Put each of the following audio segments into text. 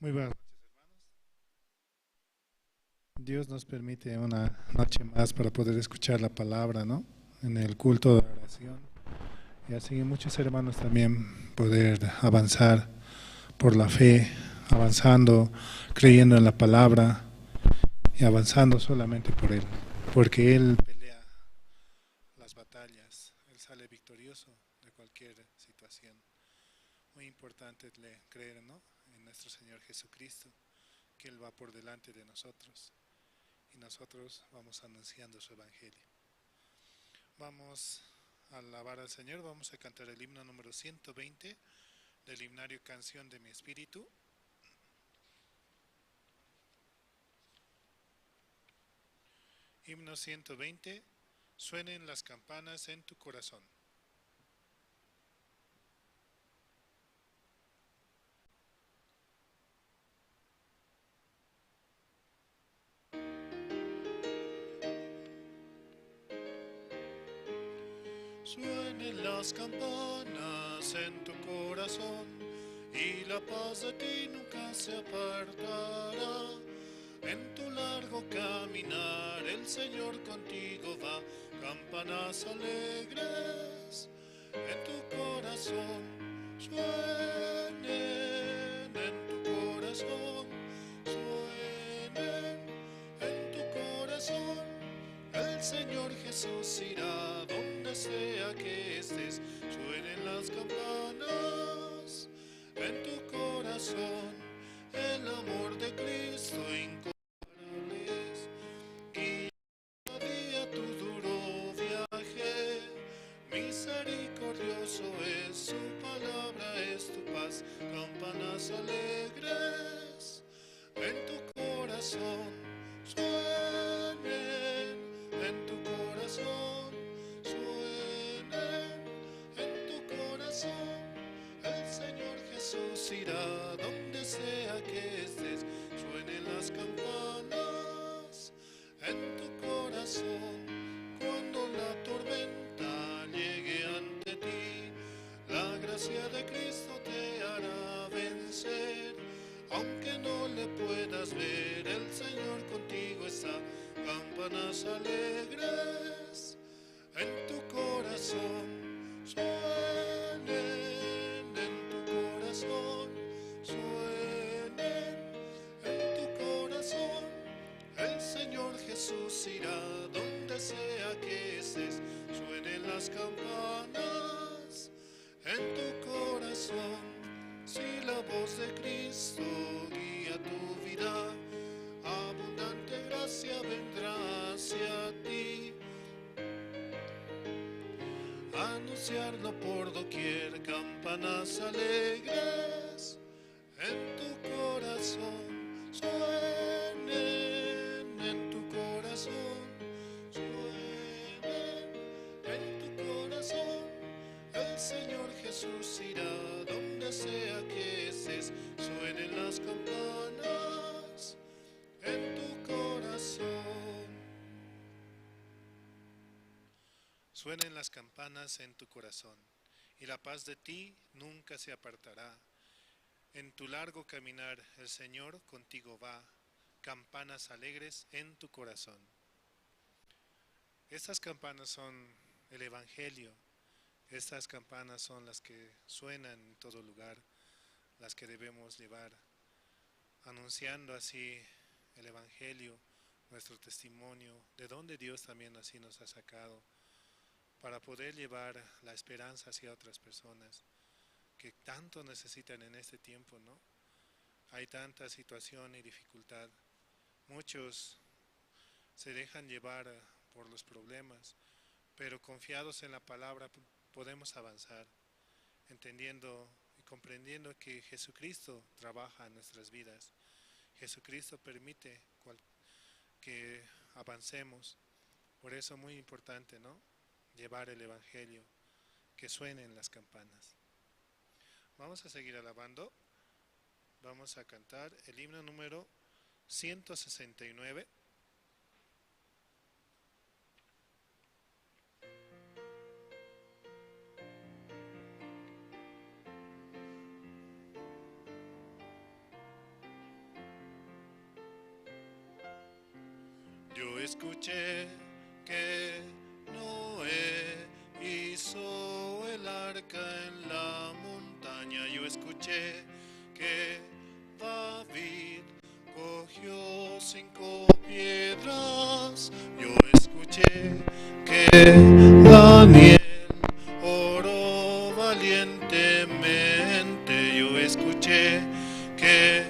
Muy buenas noches, hermanos. Dios nos permite una noche más para poder escuchar la palabra, ¿no? En el culto de oración. Y así muchos hermanos también poder avanzar por la fe, avanzando, creyendo en la palabra y avanzando solamente por Él, porque Él pelea las batallas, Él sale victorioso de cualquier situación. Muy importante creer, ¿no?, en nuestro Señor Jesucristo, que Él va por delante de nosotros y nosotros vamos anunciando su evangelio. Vamos a alabar al Señor, vamos a cantar el himno número 120 del himnario Canción de mi Espíritu. Himno 120, suenen las campanas en tu corazón. Suenen las campanas en tu corazón y la paz de ti nunca se apartará. En tu largo caminar el Señor contigo va, campanas alegres en tu corazón, suenen en tu corazón, suenen en tu corazón. El Señor Jesús irá donde sea que estés, suenen las campanas en tu corazón, el amor de Cristo incomparable es. Guía día tu duro viaje, misericordioso es, su palabra es tu paz, campanas alegres en tu corazón, suenen en tu corazón, suenen en tu corazón. El Señor Jesús irá donde sea que estés, suenen las campanas en tu corazón. Cuando la tormenta llegue ante ti, la gracia de Cristo te hará vencer. Aunque no le puedas ver, el Señor contigo está. Campanas alegres en tu corazón, suenen en tu corazón, suenen en tu corazón. El Señor Jesús irá donde sea que estés, suenen las campanas en tu corazón. Si la voz de Cristo guía tu vida, abundante gracia vendrá hacia ti. Anunciarlo por doquier, campanas alegres en tu corazón, suenen en tu corazón, suenen en tu corazón. El Señor Jesús irá donde sea que estés, suenen las campanas en tu corazón. Suenen las campanas en tu corazón, y la paz de ti nunca se apartará. En tu largo caminar el Señor contigo va, campanas alegres en tu corazón. Estas campanas son el Evangelio. Estas campanas son las que suenan en todo lugar, las que debemos llevar, anunciando así el Evangelio, nuestro testimonio, de donde Dios también así nos ha sacado, para poder llevar la esperanza hacia otras personas que tanto necesitan en este tiempo, ¿no? Hay tanta situación y dificultad. Muchos se dejan llevar por los problemas, pero confiados en la palabra podemos avanzar, entendiendo y comprendiendo que Jesucristo trabaja en nuestras vidas. Jesucristo permite que avancemos. Por eso es muy importante, ¿no?, llevar el Evangelio, que suenen las campanas. Vamos a seguir alabando. Vamos a cantar el himno número 169. Yo escuché que Noé hizo el arca en la montaña. Yo escuché que David cogió 5 piedras. Yo escuché que Daniel oró valientemente. Yo escuché que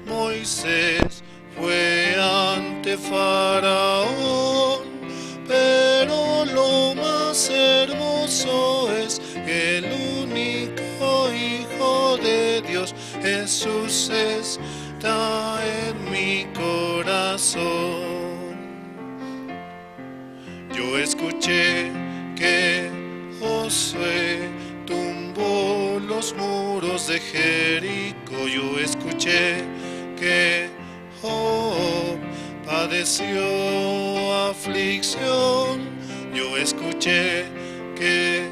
Moisés fue ante Faraón, pero lo más hermoso es que el único Hijo de Dios, Jesús, está en mi corazón. Yo escuché que Josué tumbó los muros de Jericó. Yo escuché que Job padeció aflicción. Yo escuché que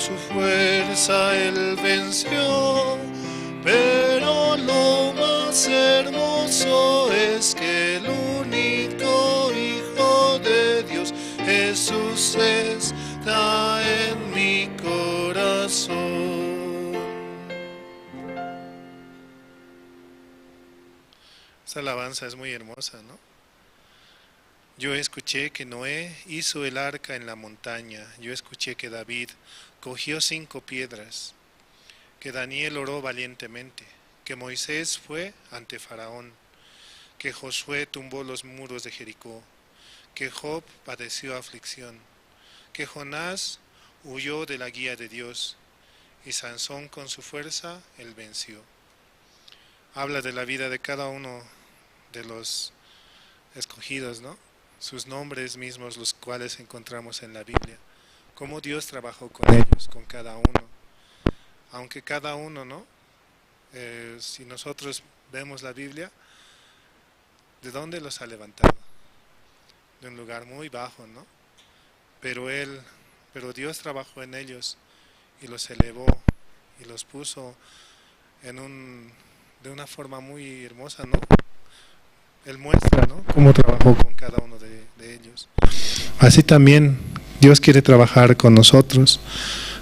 Con su fuerza él venció, pero lo más hermoso es que el único Hijo de Dios, Jesús, está en mi corazón. Esta alabanza es muy hermosa, ¿no? Yo escuché que Noé hizo el arca en la montaña. Yo escuché que David cogió 5 piedras, que Daniel oró valientemente, que Moisés fue ante Faraón, que Josué tumbó los muros de Jericó, que Job padeció aflicción, que Jonás huyó de la guía de Dios y Sansón con su fuerza él venció. Habla de la vida de cada uno de los escogidos, ¿no? Sus nombres mismos, los cuales encontramos en la Biblia. Cómo Dios trabajó con ellos, con cada uno. Aunque cada uno, ¿no? Si nosotros vemos la Biblia, ¿de dónde los ha levantado? De un lugar muy bajo, ¿no? Pero Dios trabajó en ellos y los elevó y los puso de una forma muy hermosa, ¿no? Él muestra, ¿no?, cómo trabajó con cada uno de ellos. Así también Dios quiere trabajar con nosotros,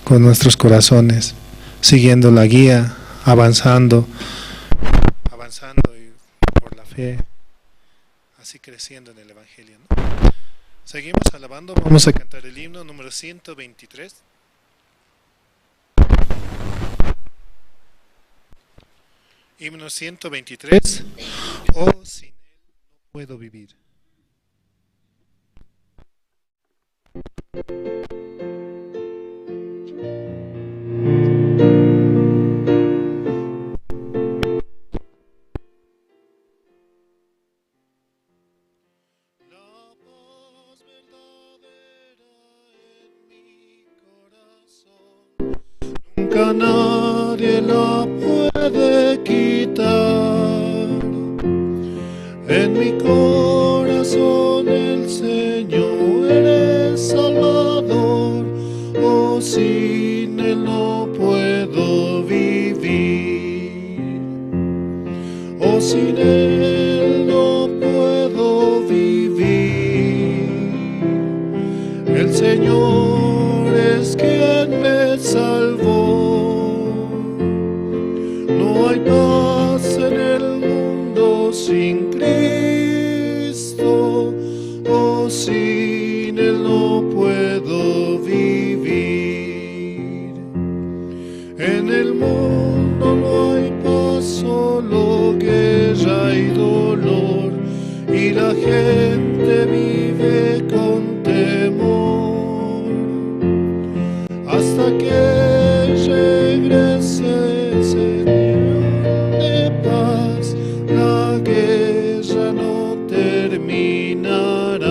con nuestros corazones, siguiendo la guía, avanzando, avanzando y por la fe, así creciendo en el Evangelio, ¿no? Seguimos alabando, vamos a cantar el himno número 123. Himno 123, Oh, sin él no puedo vivir. La paz verdadera en mi corazón, nunca nadie la puede quitar. En mi corazón el Señor es Salvador, oh, sin él no puedo vivir. Oh, sin él no puedo vivir. El Señor es quien me salvó. No hay paz en el mundo sin Cristo, oh, sin él no puedo vivir. En el mundo no hay paz, solo guerra y dolor, y la gente vive con temor. Hasta que regrese el Señor de paz, la guerra no terminará.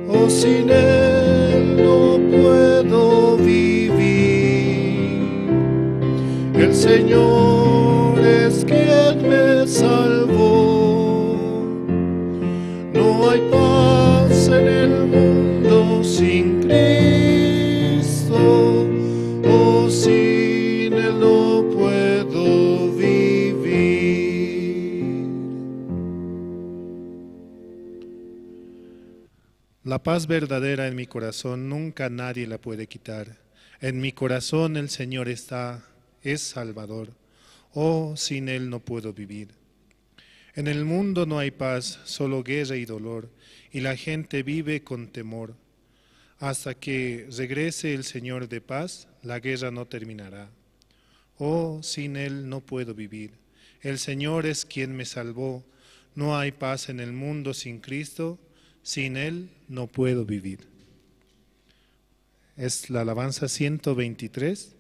Oh, sin él no puedo vivir. El Señor es quien me salvó. No hay paz en el mundo sin Cristo. Oh, sin él no puedo vivir. La paz verdadera en mi corazón nunca nadie la puede quitar. En mi corazón el Señor está, es Salvador. Oh, sin él no puedo vivir. En el mundo no hay paz, solo guerra y dolor, y la gente vive con temor. Hasta que regrese el Señor de paz, la guerra no terminará. Oh, sin él no puedo vivir. El Señor es quien me salvó. No hay paz en el mundo sin Cristo. Sin él no puedo vivir. Es la alabanza 123.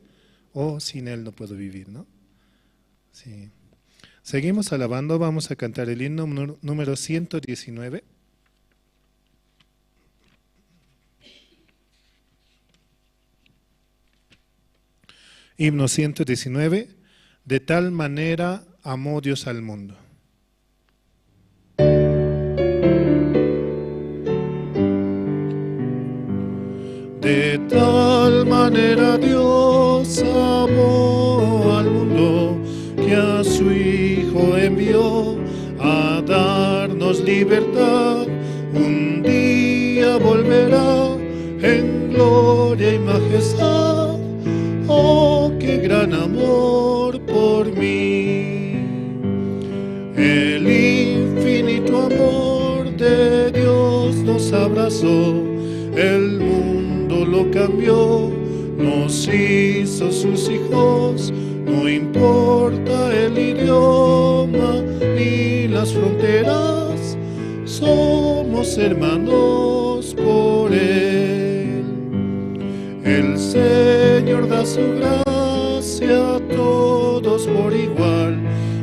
Oh, sin él no puedo vivir, ¿no? Sí. Seguimos alabando, vamos a cantar el himno número 119. Himno 119, de tal manera amó Dios al mundo. De tal manera Dios amó al mundo que a su Hijo envió a darnos libertad. Un día volverá en gloria y majestad. Oh, qué gran amor por mí. El infinito amor de Dios nos abrazó, el mundo lo cambió, nos hizo sus hijos. No importa el idioma ni las fronteras, somos hermanos por Él. El Señor da su gracia a todos por igual,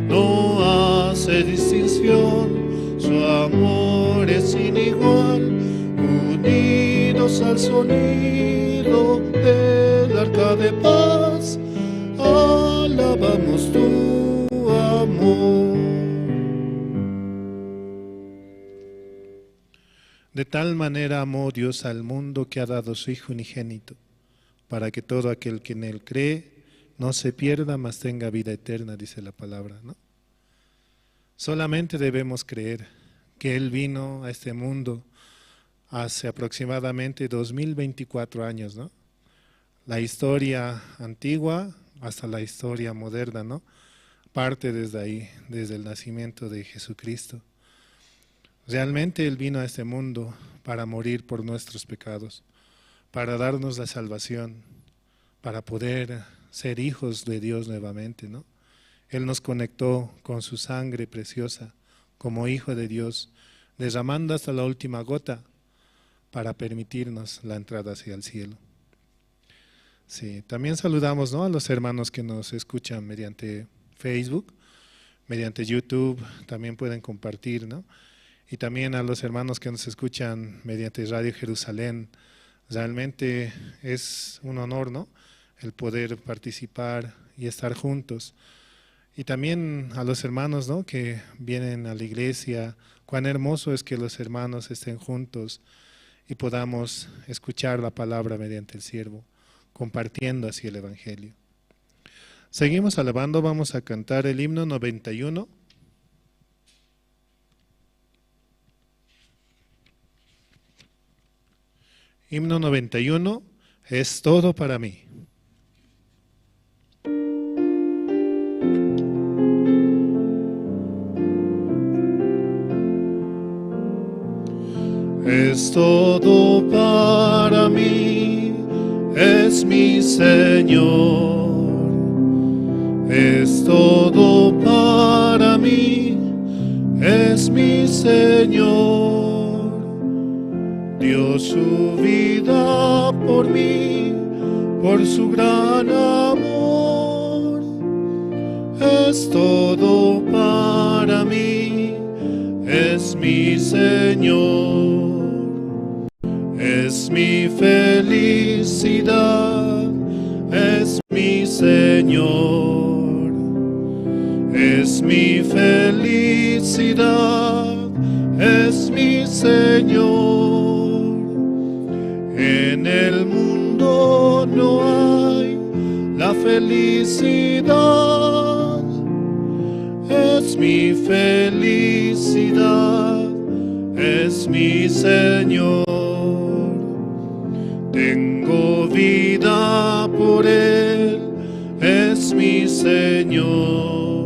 no hace distinción, su amor es sin igual. Unidos al sonido del arca de paz, alabamos tu amor. De tal manera amó Dios al mundo que ha dado su Hijo unigénito, para que todo aquel que en Él cree no se pierda, mas tenga vida eterna, dice la palabra, ¿no? Solamente debemos creer que Él vino a este mundo hace aproximadamente 2024 años, ¿no? La historia antigua hasta la historia moderna, ¿no? Parte desde ahí, desde el nacimiento de Jesucristo. Realmente Él vino a este mundo para morir por nuestros pecados, para darnos la salvación, para poder ser hijos de Dios nuevamente, ¿no? Él nos conectó con su sangre preciosa como hijo de Dios, derramando hasta la última gota para permitirnos la entrada hacia el cielo. Sí, también saludamos, ¿no?, a los hermanos que nos escuchan mediante Facebook, mediante YouTube, también pueden compartir, ¿no? Y también a los hermanos que nos escuchan mediante Radio Jerusalén. Realmente es un honor, ¿no?, el poder participar y estar juntos. Y también a los hermanos, ¿no?, que vienen a la iglesia. Cuán hermoso es que los hermanos estén juntos y podamos escuchar la palabra mediante el siervo, compartiendo así el Evangelio. Seguimos alabando, vamos a cantar el himno 91. Himno 91, es todo para mí. Es todo para mí, es mi Señor. Es todo para mí, es mi Señor. Dio su vida por mí, por su gran amor. Es todo para mí, es mi Señor. Es mi felicidad, es mi Señor. Es mi felicidad, es mi Señor. En el mundo no hay la felicidad. Es mi felicidad, es mi Señor. Tengo vida por Él, es mi Señor.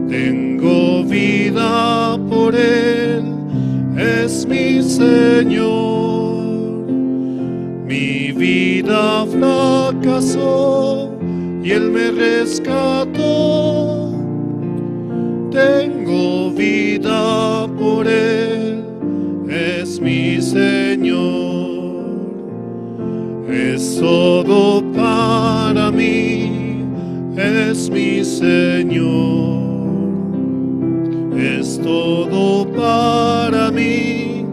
Tengo vida por Él, es mi Señor. Mi vida fracasó y Él me rescató. Tengo vida por Él, es mi Señor. Es todo para mí, es mi Señor. Es todo para mí,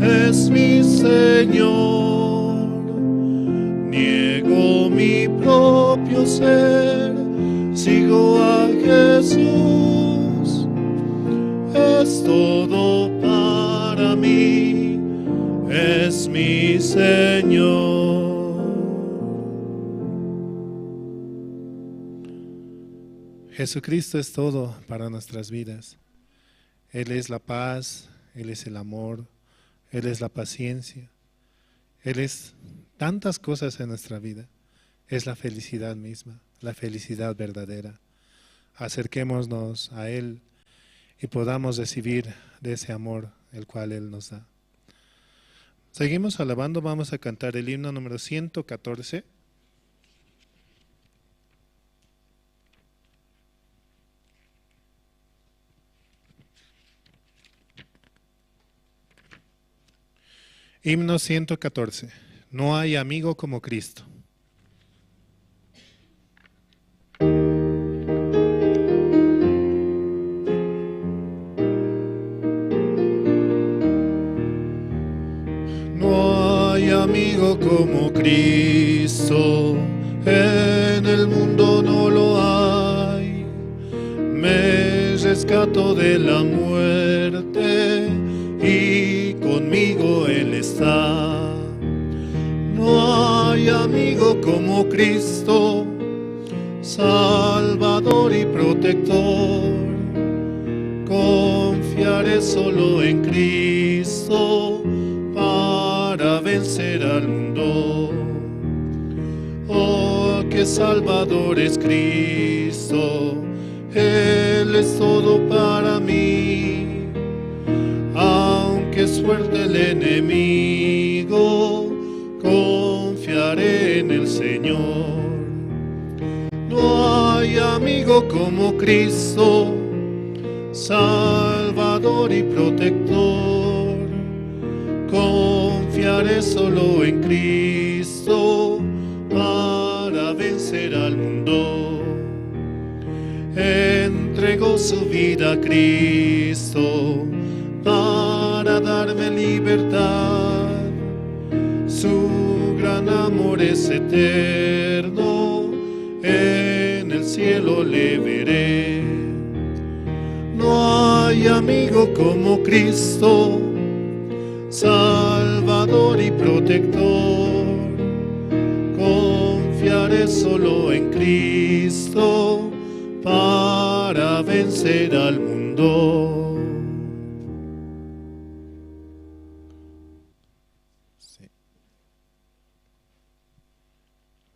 es mi Señor. Niego mi propio ser, sigo a Jesús. Es todo para mí, es mi Señor. Jesucristo es todo para nuestras vidas. Él es la paz, Él es el amor, Él es la paciencia. Él es tantas cosas en nuestra vida. Es la felicidad misma, la felicidad verdadera. Acerquémonos a Él y podamos recibir de ese amor el cual Él nos da. Seguimos alabando, vamos a cantar el himno número 114. Himno 114. No hay amigo como Cristo. No hay amigo como Cristo, en el mundo no lo hay. Me rescató de la muerte y conmigo Él está. No hay amigo como Cristo, Salvador y protector. Confiaré solo en Cristo para vencer al mundo. Oh, qué Salvador es Cristo, Él es todo para mí. Aunque es fuerte el enemigo, confiaré en el Señor. No hay amigo como Cristo, Salvador y protector. Confiaré solo en Cristo para vencer al mundo. Entregó su vida a Cristo para darme libertad. Su gran amor es eterno, en el cielo le veré. No hay amigo como Cristo, Salvador y protector. Confiaré solo en Cristo para vencer al mundo.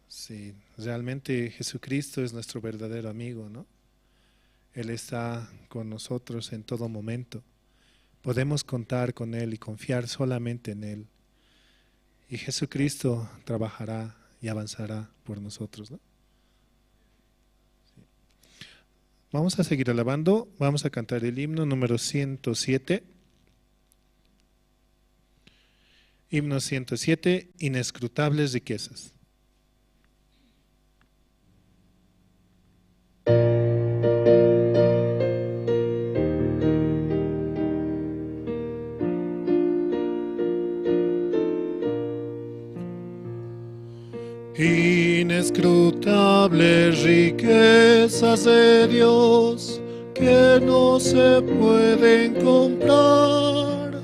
Sí, realmente Jesucristo es nuestro verdadero amigo, ¿no? Él está con nosotros en todo momento. Podemos contar con Él y confiar solamente en Él. Y Jesucristo trabajará y avanzará por nosotros, ¿no? Sí. Vamos a seguir alabando, vamos a cantar el himno número 107. Himno 107, Inescrutables riquezas. Inescrutables riquezas de Dios que no se pueden comprar,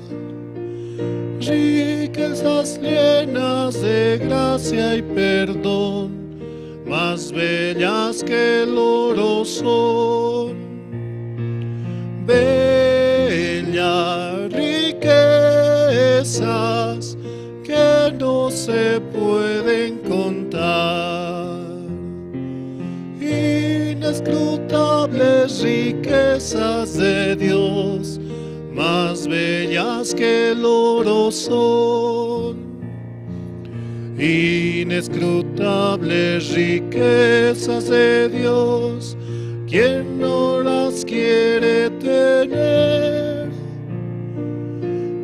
riquezas llenas de gracia y perdón, más bellas que el oro son. Bellas riquezas que no se pueden contar. Inescrutables riquezas de Dios, más bellas que el oro son. Inescrutables riquezas de Dios, quien no las quiere tener.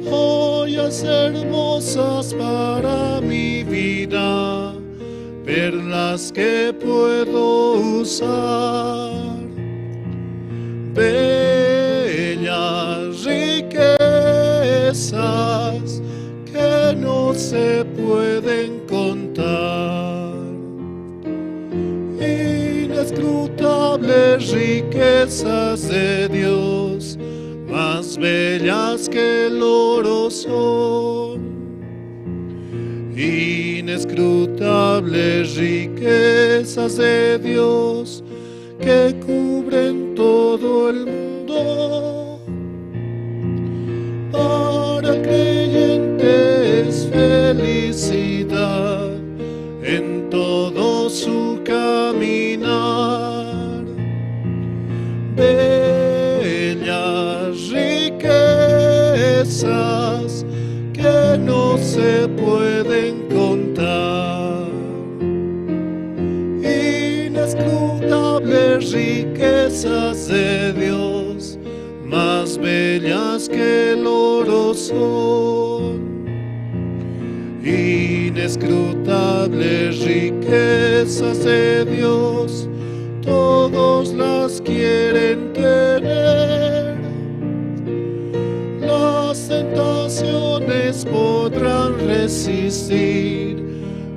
Joyas hermosas para mi vida, perlas que puedo usar. Bellas riquezas que no se pueden contar. Inescrutables riquezas de Dios, más bellas que el oro son. Inescrutables riquezas de Dios que cubren todo el mundo. Para el creyente es felicidad en todo su caminar. Bellas riquezas que no se pueden contar. Inescrutables riquezas de Dios, más bellas que el oro son. Inescrutables riquezas de Dios, todos las quieren tener. Las tentaciones podrán resistir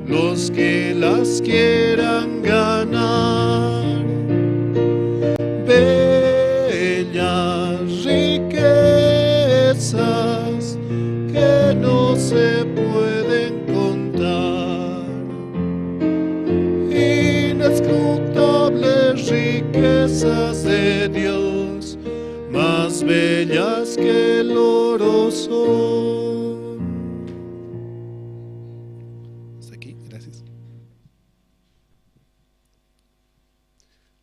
los que las quieran ganar. Bellas riquezas que no se pueden contar. Inescrutables riquezas de Dios, más bellas que el oro son. Hasta aquí, gracias.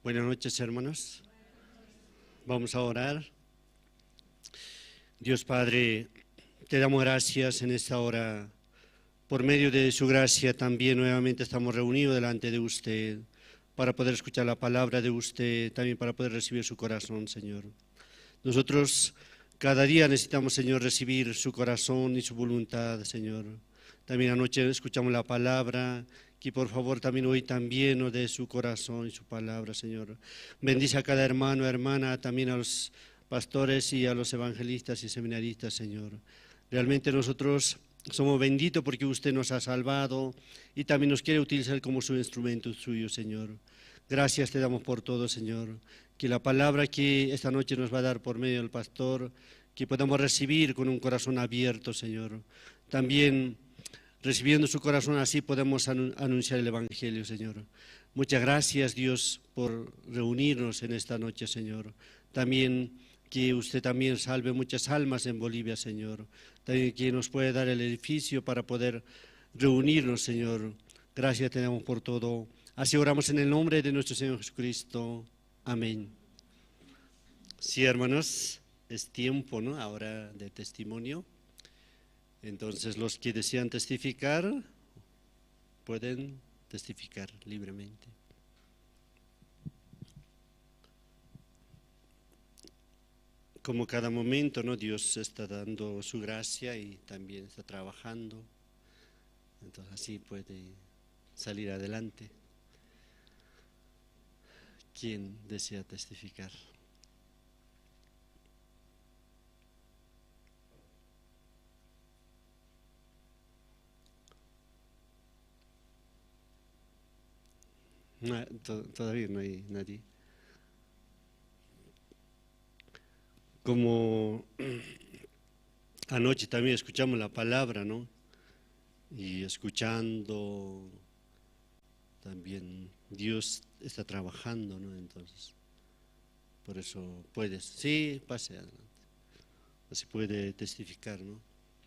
Buenas noches, hermanos. Vamos a orar. Dios Padre, te damos gracias en esta hora. Por medio de su gracia también nuevamente estamos reunidos delante de usted para poder escuchar la palabra de usted, también para poder recibir su corazón, Señor. Nosotros cada día necesitamos, Señor, recibir su corazón y su voluntad, Señor. También anoche escuchamos la palabra, que por favor también hoy también nos dé su corazón y su palabra, Señor. Bendice a cada hermano, hermana, también a los pastores y a los evangelistas y seminaristas, Señor. Realmente nosotros somos benditos porque usted nos ha salvado y también nos quiere utilizar como su instrumento suyo, Señor. Gracias te damos por todo, Señor. Que la palabra que esta noche nos va a dar por medio del pastor, que podamos recibir con un corazón abierto, Señor. También recibiendo su corazón así podemos anunciar el Evangelio, Señor. Muchas gracias, Dios, por reunirnos en esta noche, Señor. También que usted también salve muchas almas en Bolivia, Señor. También que nos puede dar el edificio para poder reunirnos, Señor. Gracias te damos por todo. Así oramos en el nombre de nuestro Señor Jesucristo. Amén. Sí, hermanos, es tiempo, ¿no?, ahora de testimonio. Entonces, los que desean testificar, pueden testificar libremente. Como cada momento, ¿no?, Dios está dando su gracia y también está trabajando. Entonces, así puede salir adelante. ¿Quién desea testificar? No, todavía no hay nadie. Como anoche también escuchamos la palabra, ¿no? Y escuchando también Dios está trabajando, ¿no? Entonces, por eso puedes, sí, pase adelante. Así puede testificar, ¿no?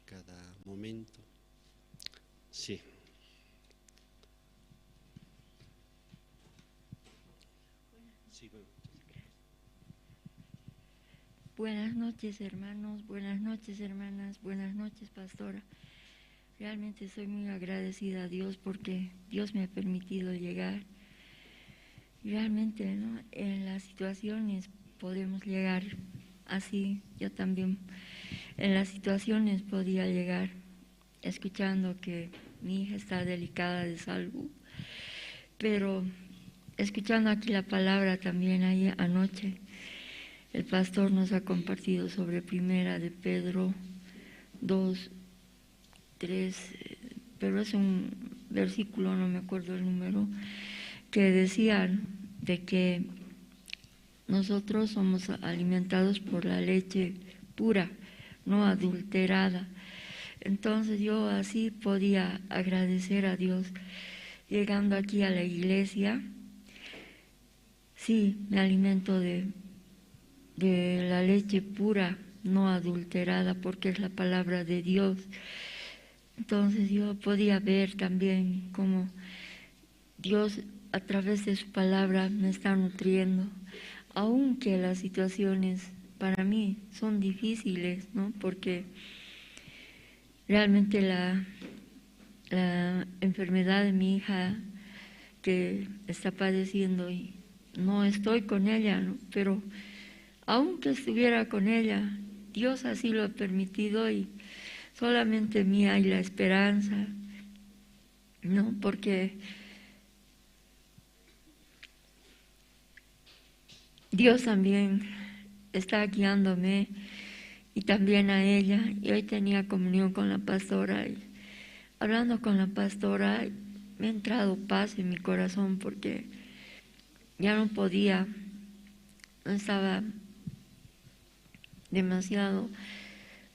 Cada momento. Sí. Buenas noches, hermanos, buenas noches, hermanas, buenas noches, pastora. Realmente soy muy agradecida a Dios porque Dios me ha permitido llegar. Realmente, ¿no?, en las situaciones podemos llegar así. Yo también en las situaciones podía llegar escuchando que mi hija está delicada de salud, pero escuchando aquí la palabra también ahí anoche, el pastor nos ha compartido sobre Primera de Pedro 2, 3, pero es un versículo, no me acuerdo el número, que decían de que nosotros somos alimentados por la leche pura, no adulterada. Entonces yo así podía agradecer a Dios. Llegando aquí a la iglesia, sí, me alimento de la leche pura, no adulterada, porque es la palabra de Dios. Entonces yo podía ver también cómo Dios a través de su palabra me está nutriendo, aunque las situaciones para mí son difíciles, ¿no? Porque realmente la enfermedad de mi hija que está padeciendo, y no estoy con ella, ¿no? Pero aunque estuviera con ella, Dios así lo ha permitido y solamente en mí hay la esperanza, ¿no? Porque Dios también está guiándome y también a ella. Y hoy tenía comunión con la pastora y hablando con la pastora me ha entrado paz en mi corazón porque ya no podía, no estaba demasiado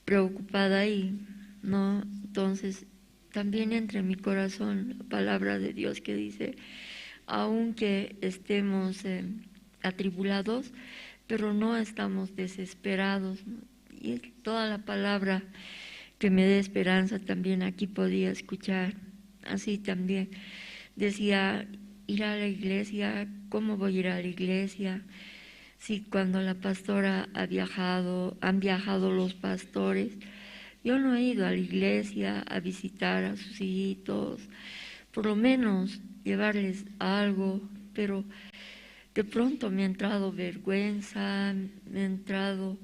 preocupada y no, entonces también entra en mi corazón la palabra de Dios que dice, aunque estemos atribulados, pero no estamos desesperados, ¿no? Y toda la palabra que me dé esperanza también aquí podía escuchar. Así también decía, ir a la iglesia, ¿cómo voy a ir a la iglesia? Si cuando la pastora ha viajado, han viajado los pastores, yo no he ido a la iglesia a visitar a sus hijitos, por lo menos llevarles algo, pero de pronto me ha entrado vergüenza, me ha entrado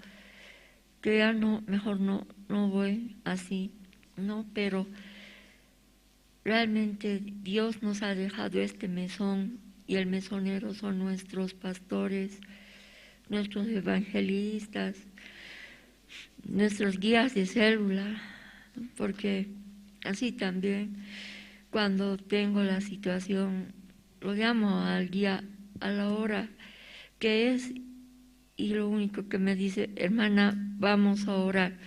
que ya no, mejor no voy así, ¿no? Pero realmente Dios nos ha dejado este mesón y el mesonero son nuestros pastores, nuestros evangelistas, nuestros guías de célula, porque así también cuando tengo la situación lo llamo al guía a la hora que es y lo único que me dice, hermana, vamos a orar.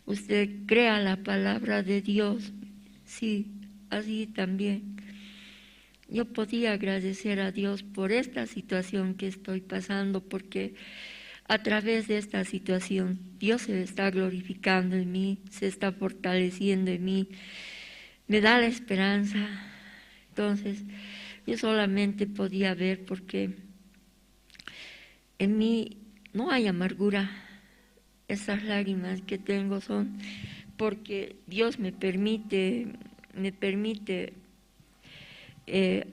Usted crea la palabra de Dios. Sí, así también. Yo podía agradecer a Dios por esta situación que estoy pasando, porque a través de esta situación Dios se está glorificando en mí, se está fortaleciendo en mí, me da la esperanza. Entonces, yo solamente podía ver porque en mí no hay amargura. Esas lágrimas que tengo son porque Dios me permite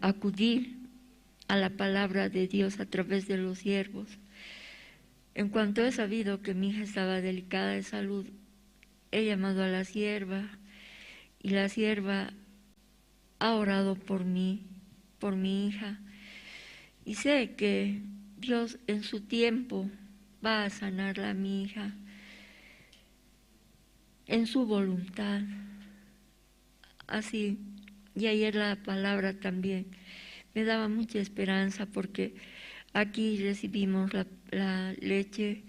acudir a la palabra de Dios a través de los siervos. En cuanto he sabido que mi hija estaba delicada de salud, he llamado a la sierva y la sierva ha orado por mí, por mi hija, y sé que Dios en su tiempo va a sanarla a mi hija, en su voluntad. Así, y ayer la palabra también me daba mucha esperanza porque aquí recibimos la leche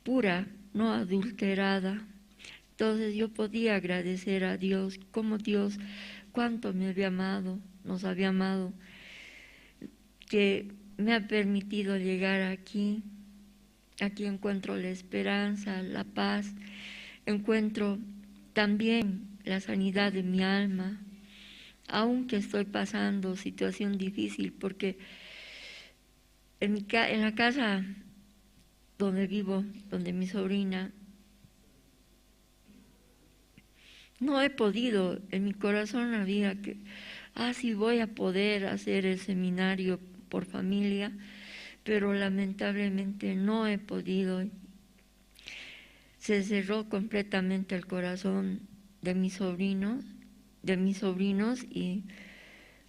pura, no adulterada. Entonces yo podía agradecer a Dios, como Dios, cuánto me había amado, nos había amado, que me ha permitido llegar aquí. Aquí encuentro la esperanza, la paz, encuentro también la sanidad de mi alma, aunque estoy pasando situación difícil, porque en la casa donde vivo, donde mi sobrina, no he podido, en mi corazón había que, sí voy a poder hacer el seminario por familia, pero lamentablemente no he podido. Se cerró completamente el corazón de mis sobrinos, y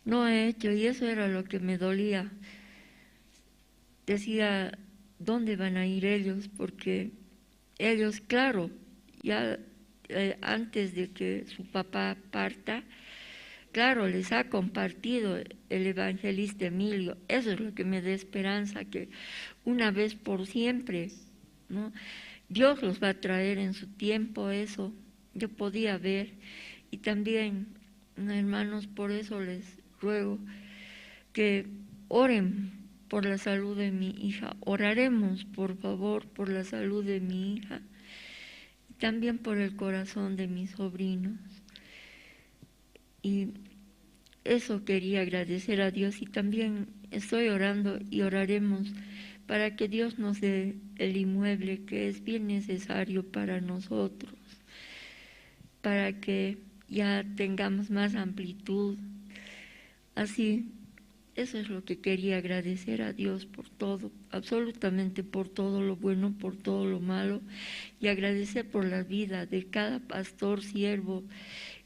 no he hecho, y eso era lo que me dolía. Decía, ¿dónde van a ir ellos? Porque ellos, claro, ya antes de que su papá parta, claro, les ha compartido el evangelista Emilio. Eso es lo que me da esperanza, que una vez por siempre, ¿no? Dios los va a traer en su tiempo eso. Yo podía ver y también, hermanos, por eso les ruego que oren por la salud de mi hija. Oraremos, por favor, por la salud de mi hija y también por el corazón de mis sobrinos. Y eso quería agradecer a Dios y también estoy orando y oraremos para que Dios nos dé el inmueble que es bien necesario para nosotros, para que ya tengamos más amplitud. Así, eso es lo que quería agradecer a Dios por todo, absolutamente por todo lo bueno, por todo lo malo, y agradecer por la vida de cada pastor, siervo,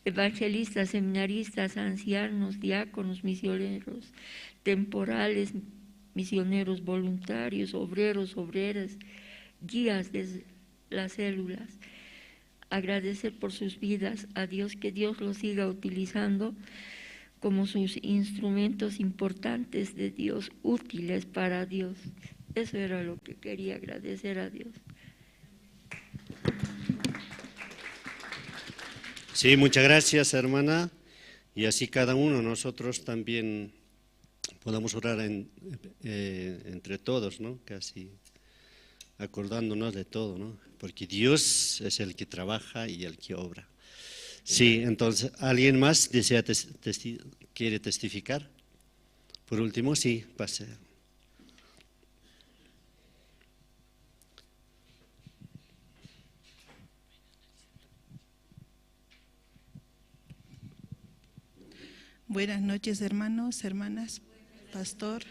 evangelistas, seminaristas, ancianos, diáconos, misioneros temporales, misioneros voluntarios, obreros, obreras, guías de las células. Agradecer por sus vidas a Dios, que Dios los siga utilizando como sus instrumentos importantes de Dios, útiles para Dios. Eso era lo que quería agradecer a Dios. Sí, muchas gracias, hermana. Y así cada uno, nosotros también podamos orar entre todos, ¿no? Casi acordándonos de todo, ¿no? Porque Dios es el que trabaja y el que obra. Sí, entonces, ¿alguien más desea quiere testificar? Por último, sí, pase. Buenas noches, hermanos, hermanas, pastor.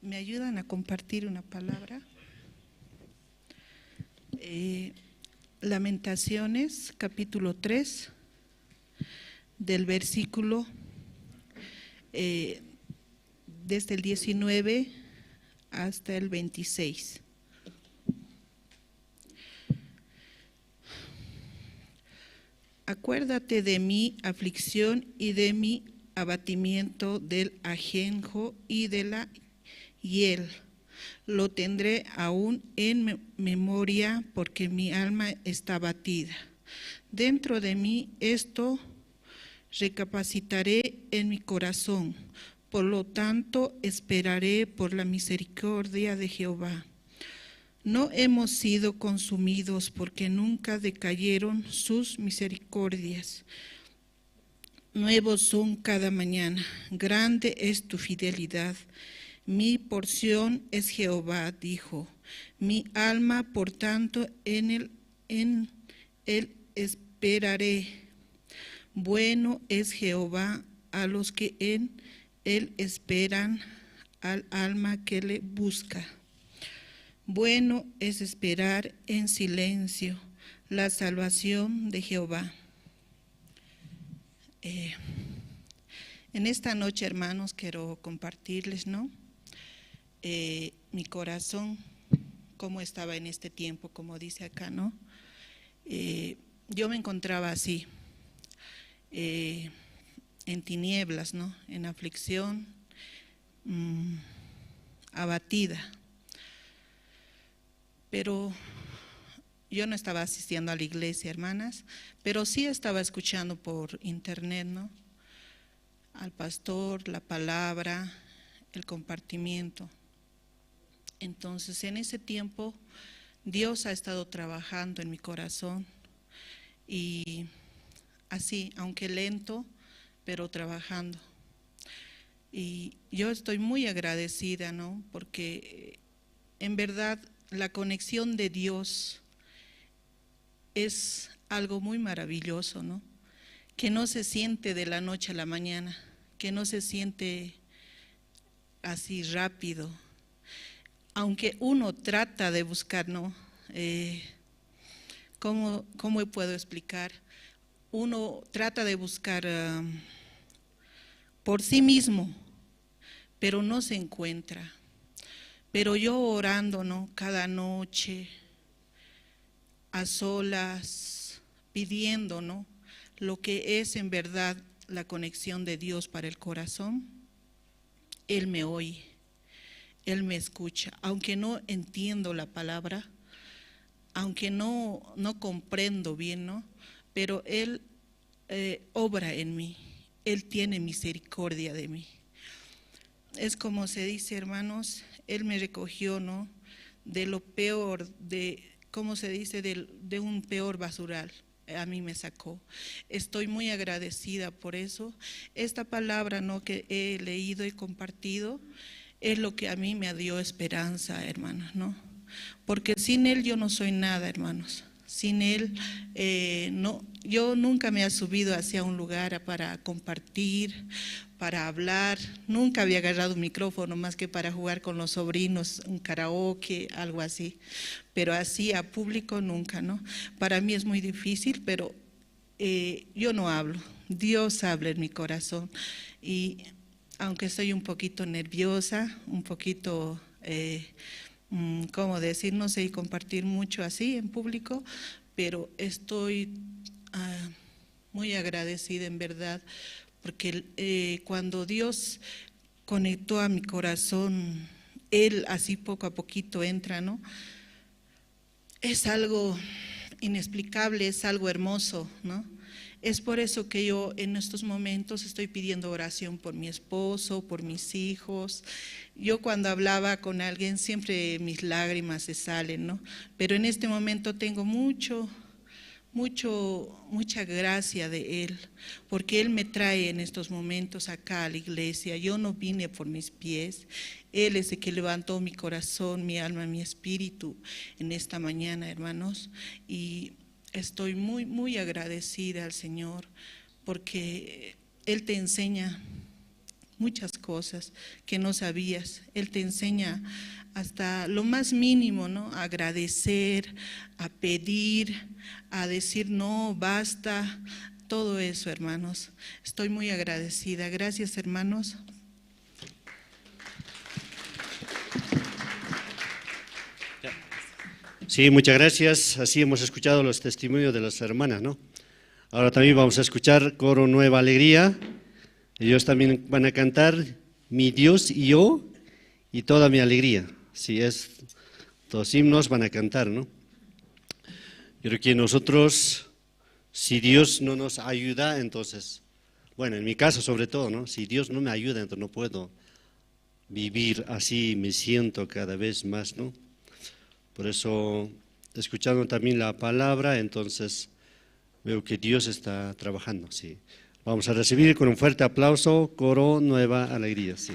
¿Me ayudan a compartir una palabra? Lamentaciones, capítulo 3, del versículo desde el 19 hasta el 26. Acuérdate de mi aflicción y de mi abatimiento, del ajenjo y de la hiel. Lo tendré aún en memoria, porque mi alma está abatida. Dentro de mí esto recapacitaré en mi corazón. Por lo tanto, esperaré por la misericordia de Jehová. No hemos sido consumidos porque nunca decayeron sus misericordias. Nuevos son cada mañana. Grande es tu fidelidad. Mi porción es Jehová, dijo. Mi alma, por tanto, en él esperaré. Bueno es Jehová a los que en él esperan, al alma que le busca. Bueno es esperar en silencio la salvación de Jehová. En esta noche, hermanos, quiero compartirles, ¿no? Mi corazón, cómo estaba en este tiempo, como dice acá, ¿no? Yo me encontraba así, en tinieblas, ¿no? En aflicción, abatida. Pero yo no estaba asistiendo a la iglesia, hermanas, pero sí estaba escuchando por internet, ¿no? Al pastor, la palabra, el compartimiento. Entonces, en ese tiempo, Dios ha estado trabajando en mi corazón y así, aunque lento, pero trabajando. Y yo estoy muy agradecida, ¿no? Porque en verdad la conexión de Dios es algo muy maravilloso, ¿no? Que no se siente de la noche a la mañana, que no se siente así rápido. Aunque uno trata de buscar, ¿no? ¿Cómo puedo explicar? Uno trata de buscar por sí mismo, pero no se encuentra. Pero yo orando, ¿no? Cada noche, a solas, pidiendo, ¿no? Lo que es en verdad la conexión de Dios para el corazón, Él me oye, Él me escucha. Aunque no entiendo la palabra, Aunque no comprendo bien, ¿no? Pero Él obra en mí, Él tiene misericordia de mí. Es como se dice, hermanos, Él me recogió, ¿no? De lo peor, de, ¿cómo se dice? De un peor basural. A mí me sacó. Estoy muy agradecida por eso. Esta palabra, ¿no?, que he leído y compartido es lo que a mí me dio esperanza, hermanos, ¿no? Porque sin Él yo no soy nada, hermanos. Sin Él, no, yo nunca me he subido hacia un lugar para compartir, para hablar. Nunca había agarrado un micrófono más que para jugar con los sobrinos, un karaoke, algo así. Pero así a público nunca, ¿no? Para mí es muy difícil, pero yo no hablo. Dios habla en mi corazón. Y aunque estoy un poquito nerviosa, un poquito... ¿cómo decir? No sé compartir mucho así en público, pero estoy muy agradecida en verdad, porque cuando Dios conectó a mi corazón, Él así poco a poquito entra, ¿no? Es algo inexplicable, es algo hermoso, ¿no? Es por eso que yo en estos momentos estoy pidiendo oración por mi esposo, por mis hijos. Yo cuando hablaba con alguien siempre mis lágrimas se salen, ¿no? Pero en este momento tengo mucha gracia de Él, porque Él me trae en estos momentos acá a la iglesia. Yo no vine por mis pies, Él es el que levantó mi corazón, mi alma, mi espíritu en esta mañana, hermanos, y estoy muy, muy agradecida al Señor, porque Él te enseña muchas cosas que no sabías. Él te enseña hasta lo más mínimo, ¿no? A agradecer, a pedir, a decir no, basta, todo eso, hermanos. Estoy muy agradecida. Gracias, hermanos. Sí, muchas gracias. Así hemos escuchado los testimonios de las hermanas, ¿no? Ahora también vamos a escuchar Coro Nueva Alegría. Ellos también van a cantar Mi Dios y yo y toda mi alegría. Sí, es, dos himnos van a cantar, ¿no? Yo creo que nosotros, si Dios no nos ayuda, entonces, bueno, en mi caso sobre todo, ¿no? Si Dios no me ayuda, entonces no puedo vivir así, me siento cada vez más, ¿no? Por eso, escuchando también la palabra, entonces veo que Dios está trabajando, sí. Vamos a recibir con un fuerte aplauso, Coro Nueva Alegría, sí.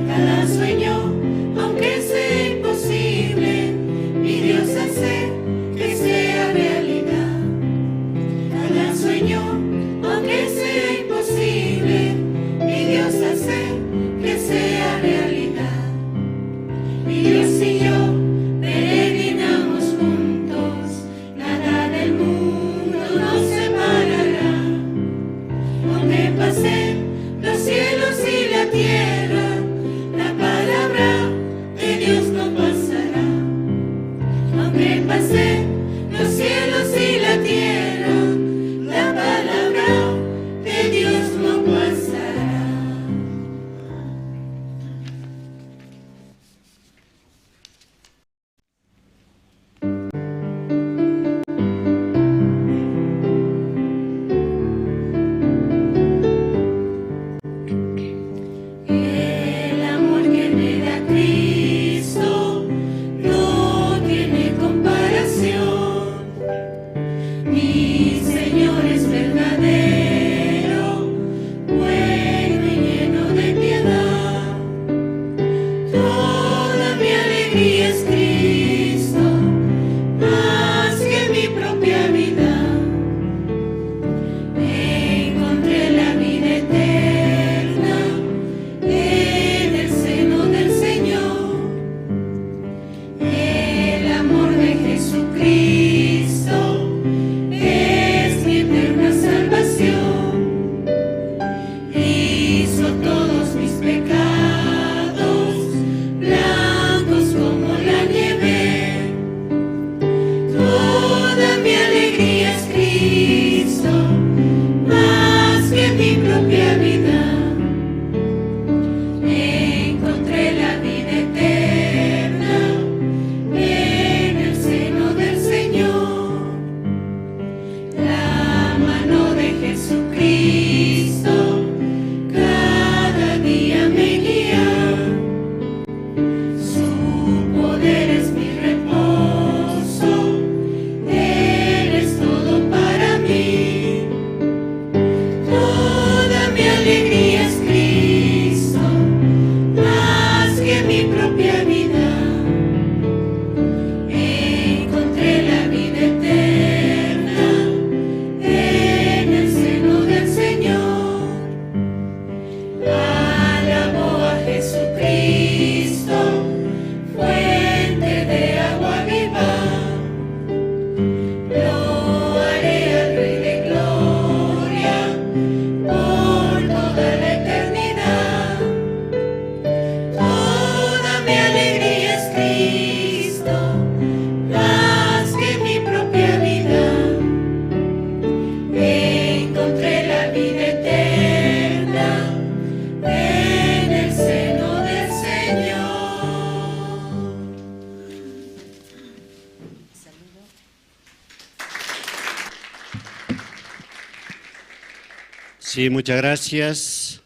Cada sueño, aunque Sí, muchas gracias.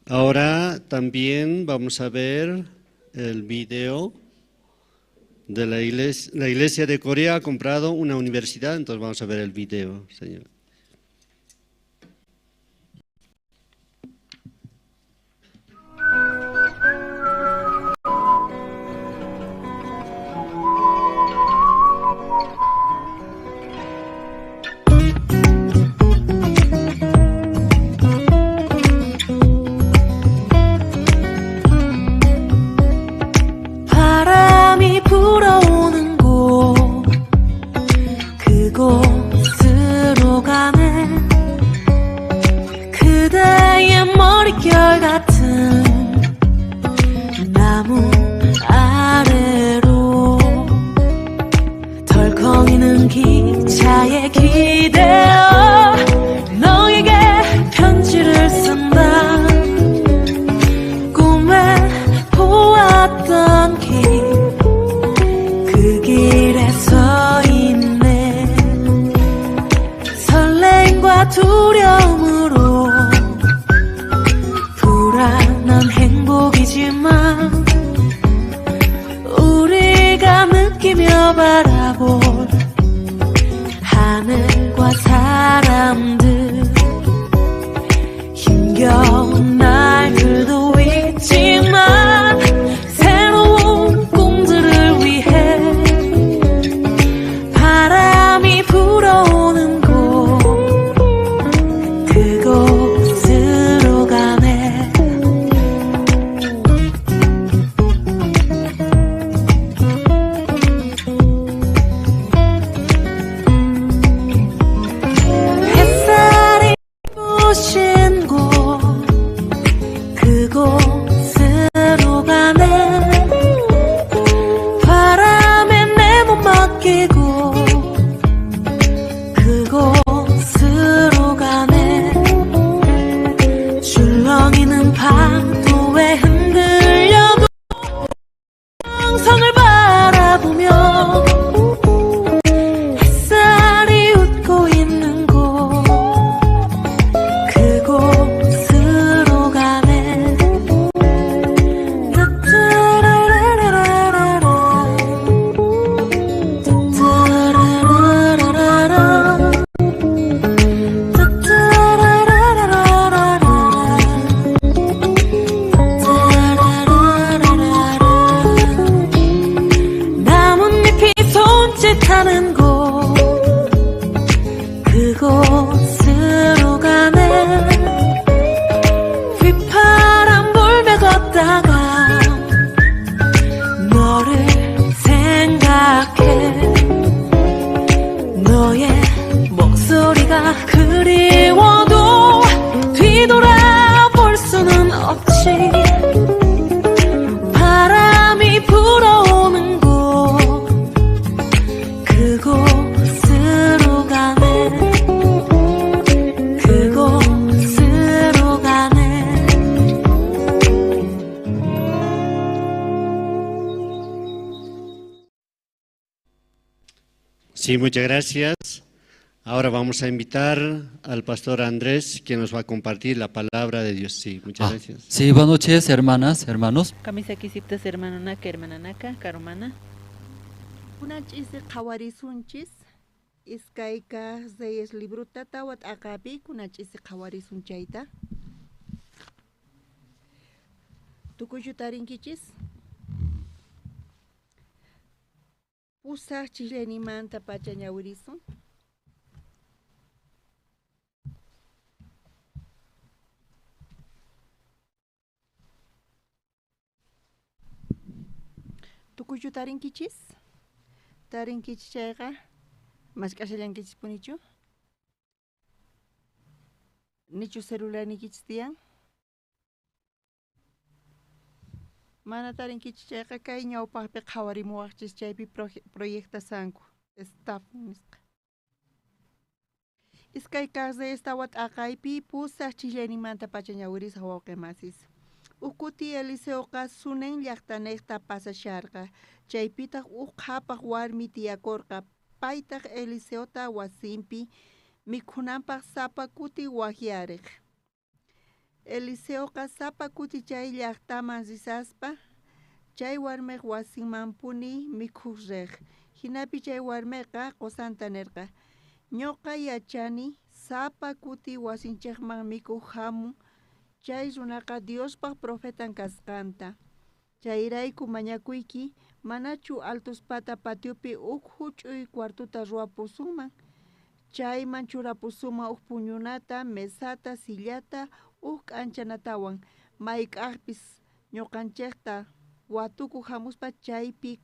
Ahora también vamos a ver el video de la iglesia. La iglesia de Corea ha comprado una universidad, entonces vamos a ver el video, señor. 바람이 불어오는 곳 그곳으로 가네. 그대의 머릿결 같은 나무 아래로 덜컹이는 기차에 기대어 너에게 편지를 쓴다. 꿈에 보았던 길, 그 길에 서 있네. 설레임과 두려움으로 불안한 행복이지만 우리가 느끼며 바라볼 하늘과 사람들, 힘겨운 날들도 있지만 새로운 꿈들을 위해 바람이 불어오는 곳 그곳으로 가네. 햇살이 부신 곳 그곳으로 가네. 바람에 내 몸 맡기고 그곳으로 가네. 출렁이는 파도에 흔들려도 성을 바라보며 햇살이 웃고 있는 곳 그곳으로 가네. 따따라라라라라, 따따라라라라, 따따라라라라라, 따따라라라라. 나뭇잎이 손짓하는 곳 그곳으로 가네. 휘파람 불며 걷다가 너를 생각해. 너의 목소리가 그리워도 뒤돌아볼 수는 없지. 바람이 불어오는 곳 그곳으로 가네. 그곳으로 가네. Sí, muchas gracias. Ahora vamos a invitar al pastor Andrés, quien nos va a compartir la palabra de Dios. Sí, muchas gracias. Sí, buenas noches, hermanas, hermanos. Kamisa kisiptas hermanonaka, hermananaka, karumana. Kunan ch'isi qhawarisunchis iskay kaq Reyes libruta tawa t'aqapi kunan ch'isi qhawarisun chayta. Tukuychu tarinkichis? Pusaq chillaynimanta pacha ñawirisun. Tukuychu tarinkichis? Tarinkichis chayqa mask'ashallankichispunichu? Nichu celularniykichis tiyan? Mana tarinkichis chayqa kay ñawpaqpi qhawarimuwaqchis chaypi proyectasanku staff nisqa. Iskay kaq Reyes tawa t'aqaypi pusaq chillaynimanta pacha ñawirisaq wawqimasis. Uj kuti Eliseoqa Sunen llaqtanejta pasasharqa, chaypitaq uj qhapaq warmi tiyakorqa, paytaq Eliseota wasinpi mikhunanpaj sapa kuti wajyarej. Eliseoqa sapa kuti chay llajtaman risaspa chay warmej wasinmanpuni mikhuj rej. Jinapi chay warmeqa qusanta nerqa: Ñuqa yachani sapa kuti wasinchejman mikhuj jamun chay runaqa Diospaj profetan kasqanta. Chayrayku mañakuyki manachu altuspata patiopi uj juch'uy cuartuta ruwapusunman, chayman churapusunman uj puñunata, mesata, sillata, uj k'anchanatawan, mayk'ajpis ñuqanchejta watukuj jamuspa chaypi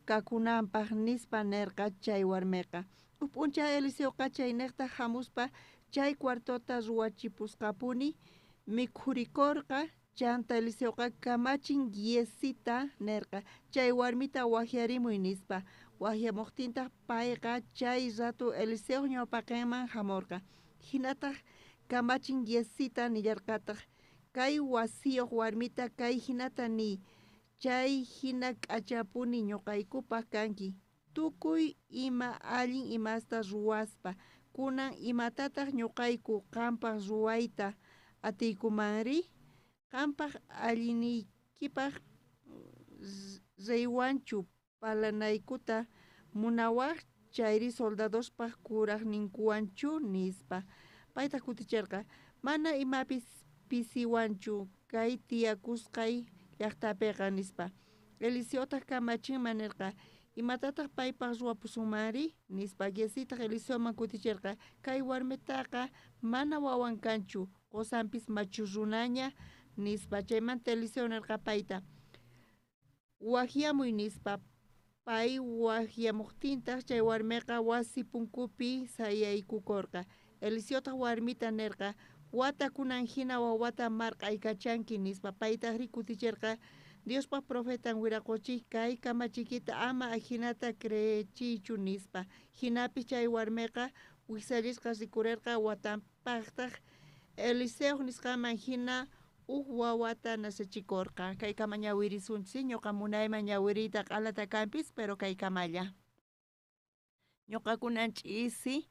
kakunanpaj nispa nerqa chay warmeqa. Uj p'unchay Eliseoqa chaynejta jamuspa chay cuartota ruwachipusqapuni mikhurikorqa. Chanta Eliseoqa kamachin Giezita nerqa: chay warmita wajyarimuy nispa. Wajyamojtintaj payqa chay rato Eliseoj ñawpaqenman jamorqa. Jinataj kamachin Giezita nillarqataj: kay wasiyoj warmita kay jinata niy: chay jina k'achapuni ñuqaykupaj kanki, tukuy ima allin imasta ruwaspa. Kunan imatataj ñuqayku qanpaj ruwayta atiykumanri? Qanpaj allinniykipaj reywanchu parlanaykuta munawaj chayri soldadospaj kurajninkuwanchu nispa. Paytaj kuticherqa: mana imapis pisiwanchu kay tiyakusqay llajtapeqa nispa. Eliseotaj kamachinman nerqa: imatataj paypaj ruwapusunmanri nispa. Giezitaj Eliseoman kuticherqa: kay warmitaqa mana wawan kanchu, qosanpis machu runaña nispa. Chaymanta Eliseo nerqa payta: wajyamuy nispa. Pay wajyamojtintaj chay warmeqa wasi punkupi sayaykukorqa. Eliseotaj warmita nerqa: wata kunan jina wawata marq'aykachanki nispa. Paytajri kuticherqa: Diospaj profetan wiraqochiy, kay kamachikita ama ajinata creechiychu nispa. Jinapis chay warmeqa wijsallisqa rikurerqa, watanpajtaj Eliseoj nisqanman jina uj wawata nacechikorqa. Kaykama ñawirisunchis, ñuqa munayman ñawiriyta q'alata kanpis, pero kaykamalla. Ñuqa kunan ch'isi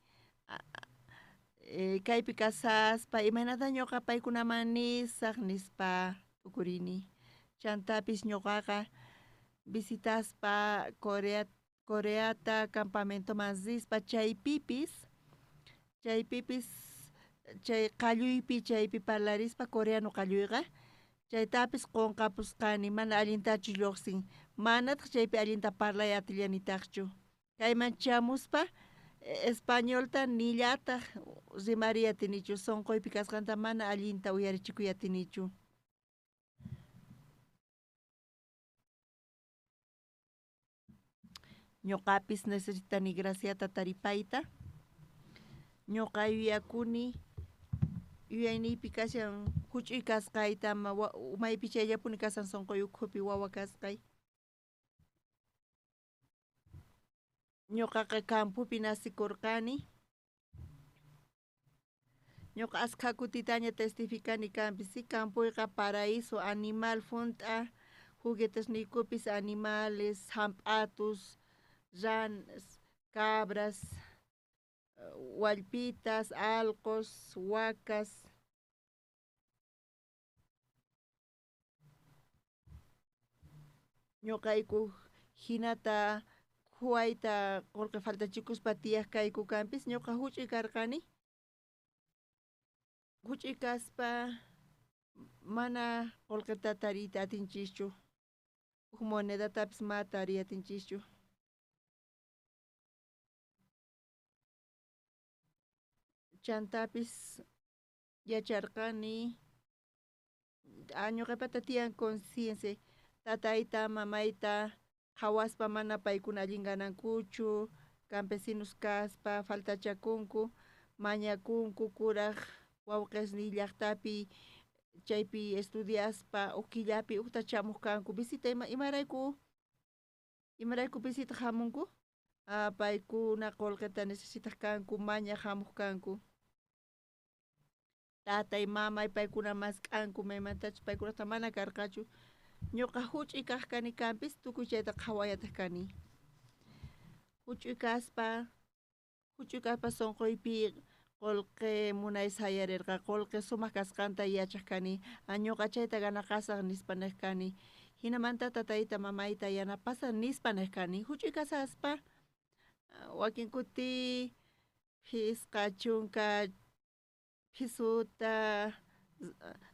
kaypi kasaspa imaynata ñuqa paykunaman nisaj nispa t'ukurini. Chantapis ñuqaqa visitaspa Coreata campamentoman rispa chaypipis chay qalluypi chaypi parlarispa coreano qalluyqa chaytapis qonqapusqani, mana allintachu lluqsin, manataq chaypi allinta parlay atillanitaqchu. Kayman chamuspa españolta nillataq rimariy atinichu, sonqoypi kasqanta mana allinta uyarichikuy atinichu. Ñuqapis necesitani graciata taripayta. Ñuqa yuyakuni yuyayniypi kashan juch'uy kasqayta, umaypi chayllapuni kashan sonqoy ukhupi wawa kasqay. Ñuqaqa campopi nacikurqani. Ñuqa askha kutitaña testificani kanpis, si campoyqa paraíso animal junt'a, juguetesniykupis animales, jamp'atus, ranas, cabras, wallpitas, alqos, wakas. Ñuqayku jinata khuwayta qolqe faltachikuspa tiyaj kayku kanpis, ñuqa juch'uy karqani. Juch'uy kaspa mana qolqeta tariyta atinchischu, uj monedatapis ma tariy atinchischu. Chantapis yacharqani ñuqapata tiyan conciencia tatayta mamayta qhawaspa mana paykuna allin ganankuchu, campesinos kaspa faltachakunku, mañakunku kuraj wawqesniy llajtapi chaypi estudiaspa uj killapi ujta chamuj kanku visita imarayku visita jamunku, paykuna qolqeta necesitaj kanku, mañaj jamuj kanku. Tatay mamay paykuna mask'anku maymantachus paykunata mana karqachu. Ñuqa juch'uy kaj kani kanpis tukuy chayta qhawayataj kani. Juch'uy kaspa sonqoypi Qolqe munay sayarerqa, qolqe sumaq kasqanta yachaj kani, ñoqa chayta ganaqasaj nispa nej kani. Jinamanta tatayta mamayta yanapasaj nispa nej kani. Juch'uy kasaspa wakin kuti phisqa chunka phisuta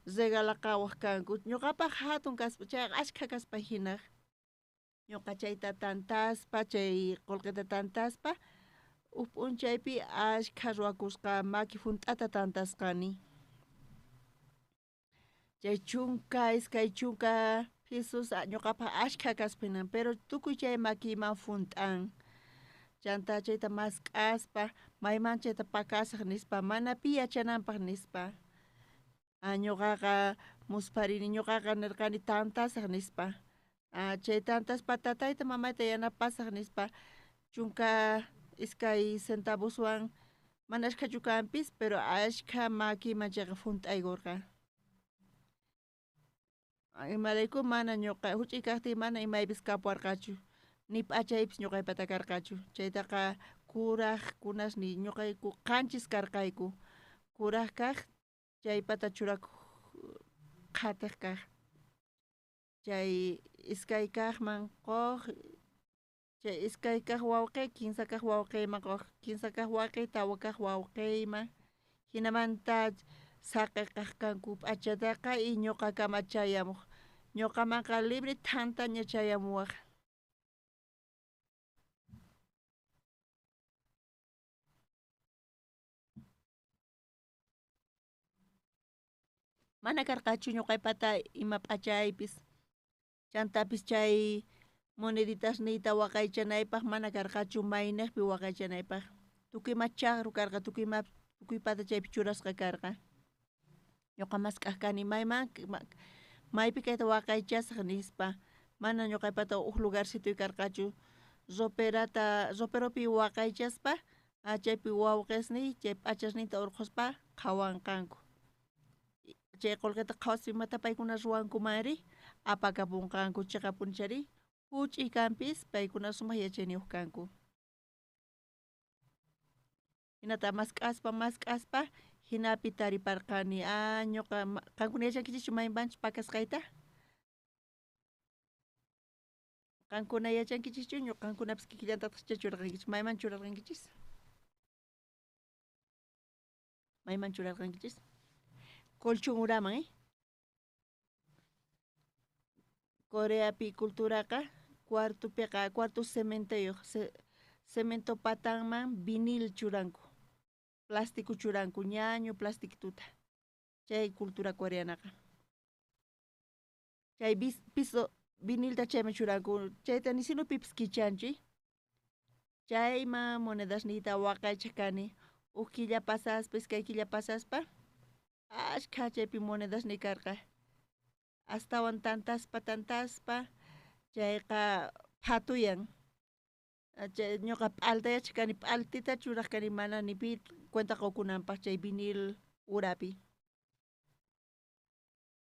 regalaqawaj kanku. Ñoqapaj jatun kaspa chayqa ashkha kaspa jinaj. Ñoqa chayta tantaspa, chay qolqeta tantaspa, uj p'unchaypi ashkha ruwakusqa maki junt'ata tantasqani. Chay chunka, iskay chunka phisus ñoqapaj ashkha kaspa hinan, pero tukuy chay makiyman junt'an. Chanta chayta mask'aspa, mayman chayta pakasaj nispa, mana pi yachananpaj nispa. Ñoqaqa muspharini, ñoqaqa nirqani tantasaj nispa. Chay tantaspa tatayta mamayta yanapasaj nispa, chunka iskay centavoswan mana ashkhachu kanpis, pero ashkha makiyman chayqa junt'aykurqa. Imarayku mana ñoqa juch'uy kajtiy mana imaypis kapuwarqachu, ni p'achaypis ñoqaypata karqachu. Chaytaqa kurajkunasniy, ñoqayku qanchis karqayku, kuraj kaj chaypata churakuj qhatej kaj. Chay iskay kajman qoj, chay iskay kaj wawqey kinsa kaj wawqeyman qoj, kinsa kaj wawqey tawa kaj wawqeyman, jinamanta saqeqaj kanku p'achataqa y ñoqakama chayamuj. Ñoqamanqa libre thantaña chayamuwaj. Mana karqachu ñoqaypata ima p'achaypis, chantapis chay moneditasniyta waqaychanaypaj mana karqachu maynejpi waqaychanaypaj. Tukuy ima chajru karqa, tukuy ima tukuypata chaypi churasqa karqa. Ñoqa mask'aj kani mayman maypi kayta waqaychasaj nispa, mana ñoqaypata uj lugarcitoy karqachu. Roperata roperopi waqaychaspa chaypi wawqesniy chay p'achasninta urqhuspa qhawanqanku. Chay qolqeta qhawaspa imata paykuna ruwankumanri apakapunqanku cheqapunchari juch'uy kanpis paykuna sumaq yachayniyuq kanku. Hinata mask'aspa mask'aspa jinapi tariparqani. Ñoqa qankuna yachankichischu maymanchus pakasqayta? Qankuna yachankichischu? Ñoqankunapis kikillantataq churarqankichis. Mayman churarqankichis? Mayman churarqankichis? Colchón uraman, Coreapi culturaqa cuartopiqa cuarto cementoyuq, cemento patanman vinil churanku, plástico churanku, ñañu plasticituta. Chay cultura coreanaqa. Chay piso vinilta chayman churanku, chayta nisinu pipis kichanchi. Chayman monedasniyta waqaychaj kani, uj killa pasaspa, iskay killa pasaspa, ashkha chaypi monedasniy karqa. Astawan tantaspa tantaspa chayqa phatuyan. Chay ñoqa p'altayachaj kani, p'altita churaj kani mana ni pi cuenta qokunanpaj chay vinil urapi.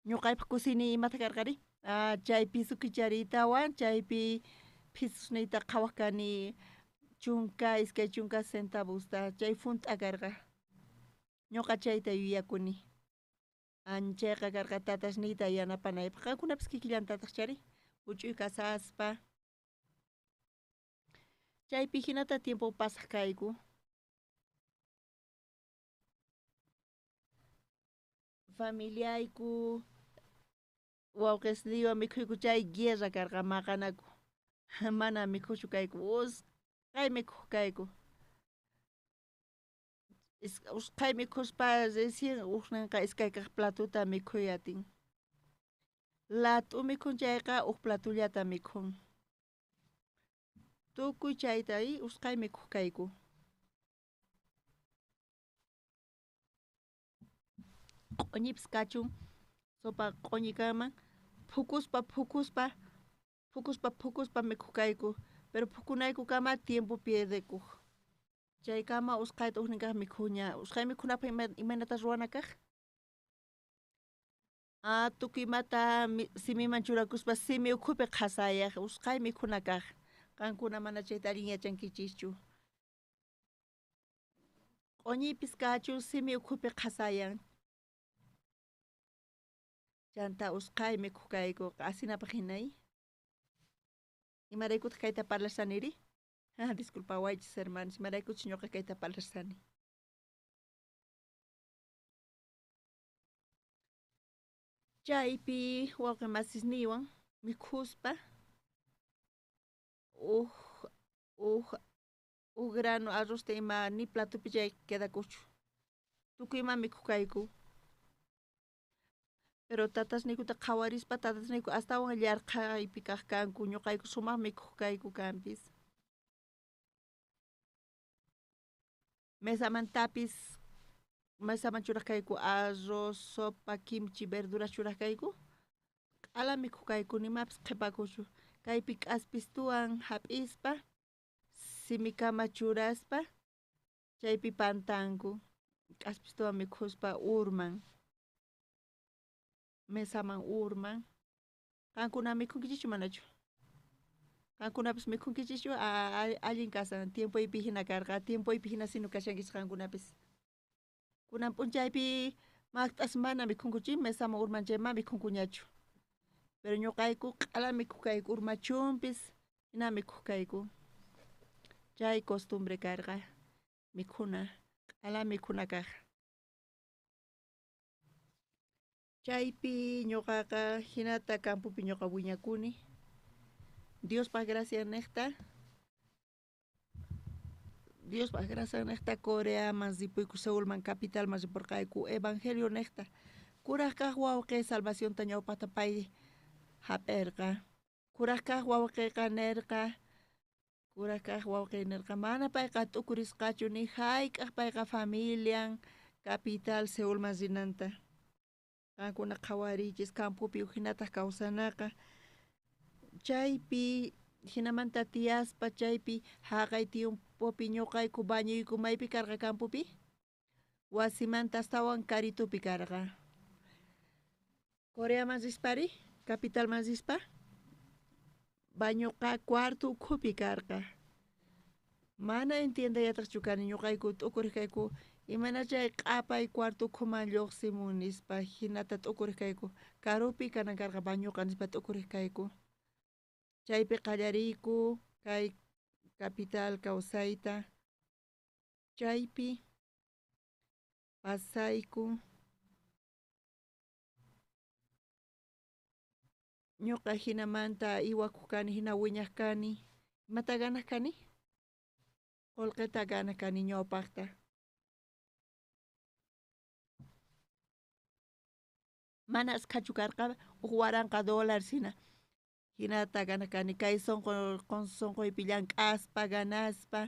Ñoqaypaj kusiyniy imata karqari? Chay piso kichariytawan chaypi phisusniyta qhawaj kani chunka iskay chunka centavosta chay junt'a karqa. Ñoqa chayta yuyakuni. Chayqa karqa tatasniyta yanapanaypaj. Qankunapis kikillantataq chari juch'uy kasaspa. Chaypi hinata tiempo pasaj kayku. Familiayku wawqesniywan mikhuyku chay guerra karqa maqanaku. Mana mikhuchu kayku, usqhay mikhuj kayku. Usqhay mikhuspa recién ujninqa iskay kaj platuta mikhuy atin. Lat'u mikhun chayqa uj platullata mikhun. Tukuy chayta usqhay mikhuj kayku. Q'oñipis kachun, sopa q'oñi kanman, phukuspa phukuspa phukuspa phukuspa mikhuj kayku, pero phukunaykukama tiempo pierdekuj. Chaykama usqhayta ujnin kaj mikhuña, usqhay mikhunapaj imaynata ruwana kaj? Tukuy imata simiman churakuspa simi ukhupi qhasayaj, usqhay mikhuna kaj. Qankuna mana chayta allin yachankichischu. Q'oñipis kachun simi ukhupi qhasayan. Chanta usqhay mikhuq kayku asinapaq hinay. Imaraykutaq kayta parlashaniri? Disculpawaychis hermanos, imaraykuchus ñuqa kayta parlashani. Chaypi wawqi masisniywan mikhuspa uj uj uj grano arrozta ima ni platopi chay quedakuchu. Tukuy ima mikhuq kayku. Pero tatasniykuta qhawarispa tatasniyku astawan yarqhaypi kaq kanku, ñuqayku sumaq mikhuq kayku kanpis. Mesamantapis mesaman churaq kayku arroz, sopa, kimchi, verduras churaq kayku. Q'ala mikhuq kayku nimapis qhipakuchu. Kaypi k'aspistuwan hap'ispa simikama churaspa chaypi pantanku. K'aspistuwan mikhuspa urman. Mesaman urman. Qankuna mikhunkichikchu manachu? Qankunapis mikhunkichikchu? Allin kasan tiempoypi hina karqa, tiempoypi hina sino kashankichik qankunapis. Kunan p'unchaypi maqt'as mana mikhunkuchik, mesaman urman chay mana mikhunkuñachu. Pero ñuqayku q'ala mikhuq kayku urmachunpis hina mikhuq kayku. Chay costumbre karqa mikhuna, q'ala mikhuna kaq. Chaypi ñuqaqa hinata campopi ñuqa wiñakuni. Diospaq gracia niqta, Diospaq gracia niqta Coreaman ripuyku, Seulman capitalman ripurqayku, evangelio niqta. Kuraq kaq wawqi salvacionta ñawpaqta pay hap'irqa. Kuraq kaq wawqiqa nirqa, kuraq kaq wawqi nirqa, mana payqa t'ukurisqachu ni hayk'aq payqa familian capital Seulman rinanta. Qankuna qhawariychis campopi hinataq kawsanaqa. Chaypi hinamanta tiyaspa chaypi haqay tiempopi ñuqayku bañuyku maypi karqa campopi? Wasimanta astawan karitupi karqa. Coreaman rispari, capitalman rispa, bañuqa cuarto ukhupi karqa. Mana entiendayataqchu kani ñuqayku t'ukuriq kayku imana chay q'apay cuarto ukhuman lluqsimun nispa hinata t'ukuriq kayku. Karupi kanan karqa bañuqa nispa t'ukuriq kayku. Chaypi qallariyku kay capital kawsayta. Chaypi pasayku ñuqa hinamanta iwakuq kani, hina wiñaq kani. Imata ganaq kani? Qullqita ganaq kani ñawpaqta. Mana askhachu karqa uj waranqa dólares hina. Hinata ganaq kani kay sunquypi llank'aspa ganaspa,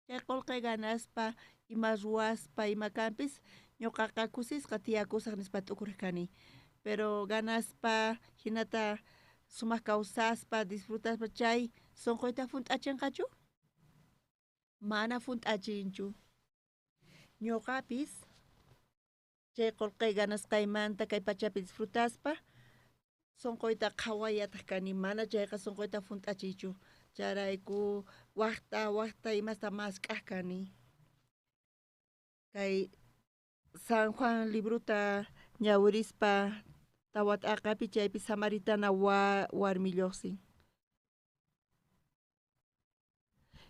chay qullqi ganaspa ima ruwaspa ima kanpis ñuqaqa kusisqa tiyakusaq nispa t'ukuriq kani. Pero ganaspa hinata sumaq kawsaspa disfrutaspa chay sunquyta hunt'achinqachu? Mana hunt'achinchu. Ñuqapis chay qullqi ganasqaymanta kay pachapi disfrutaspa sunquyta qhawayataq kani, mana chayqa sunquyta hunt'achiychu. Chayrayku waqta waqta imasta mask'aq kani. Kay San Juan libruta ñawirispa tawa t'aqapi chaypi samaritana warmi lluqsin.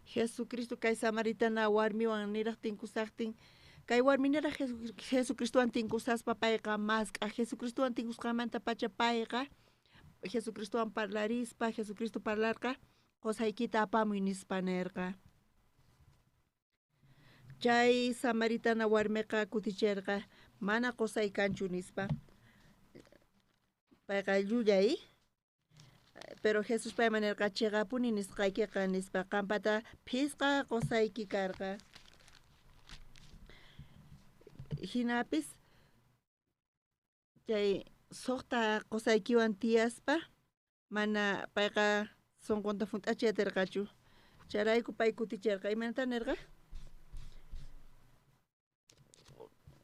Jesucristo kay samaritana warmiwan niraq tinkusaqtin, kay warmi niraq Jesucristowan tinkusaspa payqa mask'aq. Jesucristowan tinkusqanmanta pacha payqa Jesucristowan parlarispa, Jesucristo parlarqa qusaykita apamuy nispa nirqa. Chay samaritana warmiqa kutichirqa mana qusay kanchu nispa. Payqa llullay. Pero Jesús payman nirqa chiqapuni nisqaykiqa nispa, qampata phisqa qusayki karqa. Hinapis chay suqta qusaykiwan tiyaspa mana payqa sunqunta hunt'achiy atirqachu. Chayrayku pay kutichirqa. Imaynata nirqa?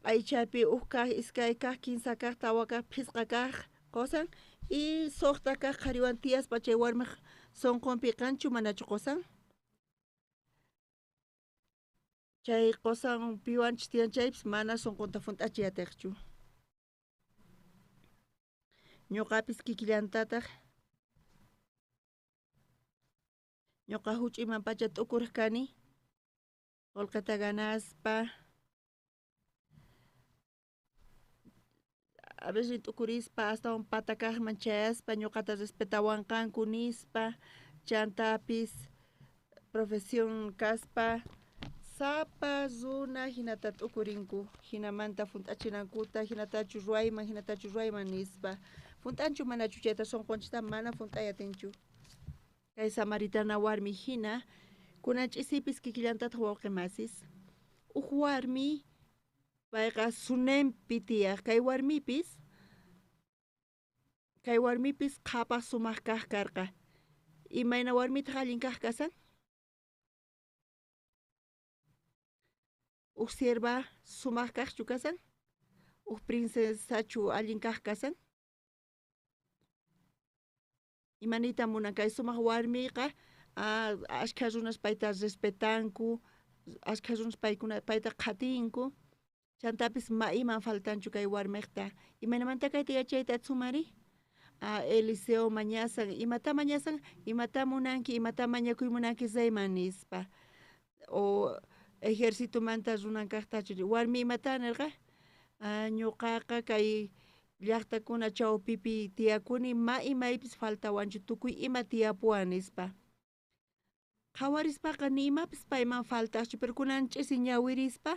Aychapi uj kaq, iskay kaq, kinsa kaq, tawa kaq, phisqa kaq qusan y suqta kaq qhariwan tiyaspa chay warmiq sunqunpi kanchu manachu qusan? Chay qosan piwanchus tiyan chaypis mana sunqunta junt'achiy atiqchu. Ñuqapis kikillantataq ñuqa huch'uyman pacha t'ukuriq kani, qullqita ganaspa, a veces t'ukurispa astawan pata kaqman chayaspa ñuqata respetawanqanku nispa, chantapis profesión kaspa sapa runa hinata t'ukurinku, hinamanta junt'achinankuta, hinatachu ruwayman, hinatachu ruwayman nispa. Junt'anchu manachu chayta sunqunchikta mana junt'ay atinchu. Kay samaritana warmi hina, kunan ch'isipis kikillantataq wawqi masis. Uj warmi payqa Sunempi tiyaq, kay warmipis qhapaq sumaq kaq karqa. Imayna warmitaq allin kaq kasan? Uj sierva sumaq kaqchu kasan? Uj princesachu allin kaq kasan? Imaniyta munan kay sumaq warmiqa, ashkha runas payta respetanku, ashkha runas paykuna payta qhatinku, chantapis ma iman faltanchu kay warmiqta. Imaynamanta kayta yachayta atsumari? Eliseo mañasan, imata mañasan, imata munanki, imata mañakuy munanki reyman nispa. O ejercitomanta runan kaqtachu warmi imata nirqa? Ñuqaqa kay llaqtakuna chawpipi tiyakuni, ma imaypis faltawanchu, tukuy ima tiyapuwan nispa. Qhawarispaqa ni imapis payman faltaqchu, pero kunan ch'isi ñawirispa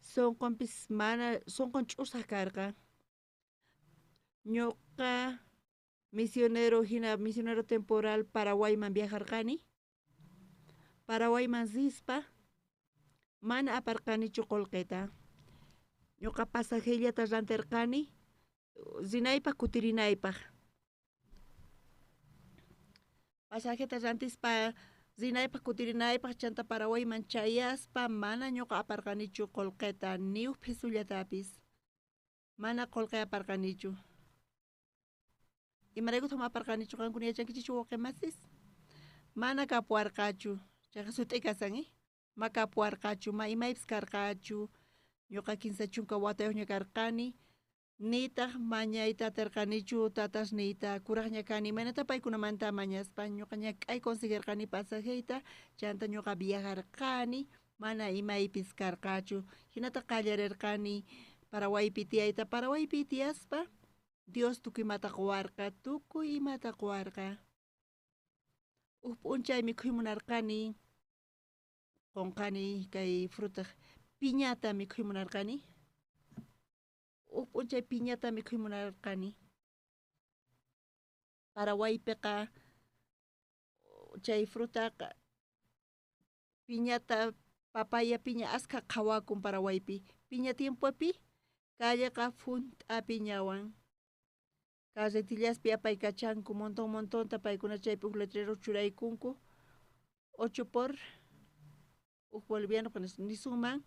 sunqunpis mana sunqun ch'usaq karqa. Ñuqa misionero hina, misionero temporal Paraguayman viajarqani. Paraguayman rispa mana aparqanichu qullqita. Ñuqa pasajellata rantirqani rinaypaq kutirinaypaq. Pasajeta rantispa rinaypaq kutirinaypaq chanta Paraguayman chayaspa mana ñuqa aparqanichu qullqita ni uj phisullatapis. Mana qullqi aparqanichu. Imaraykutaq aparqanichu qankuna yachankichikchu wawqi masis? Mana kapuwarqachu. Chayqa sut'i kasan, ma kapuwarqachu, ma imaypis karqachu. Ñuqa 30 watayuqña karqani, nitaq mañayta atirqanichu tatasniyta, kuraqña kani, imaynata paykunamanta mañaspa ñuqa ñak'ay conseguirqani pasajeyta, chanta ñuqa viajarqani, mana imaypis karqachu. Hinata qallarirqani Paraguaypi tiyayta, Paraguaypi tiyaspa Dios tukuy imata quwarqa, tukuy imata quwarqa. Uj p'unchay mikhuy munarqani, qunqani kay frutaq piñata mikhuy munarqani. Uj p'unchay piñata mikhuy munarqani. Paraguaypiqa chay frutaqa piñata, papaya piña askha qhawakun Paraguaypi. Piña tiempopi calleqa junt'a piñawan. Carretillaspi apaykachanku montón montonta paykuna chaypi uj letrero churaykunku 8 por uj boliviano nisunman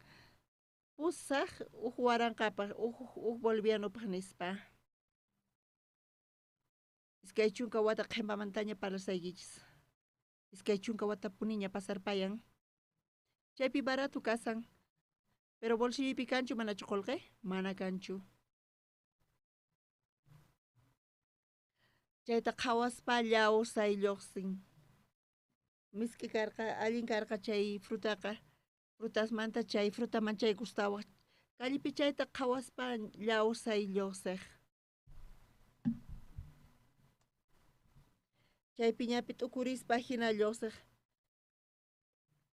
pusaq uj waranqapaq uj bolivianopaq nispa. 20 wata qhipamantaña parlasaykichis. 20 wata puniña pasarpayan. Chaypi barato kasan. Pero bolsilloypi kanchu manachu qullqi? Mana kanchu. Chayta qhawaspa llawsay lluqsin. Misk'i karqa, allin karqa chay frutaqa. Frutasmanta chay frutaman chay gustawaq. Callepi chayta qhawaspa llawsay lluqsiq. Chay piñapi t'ukurispa hina lluqsiq.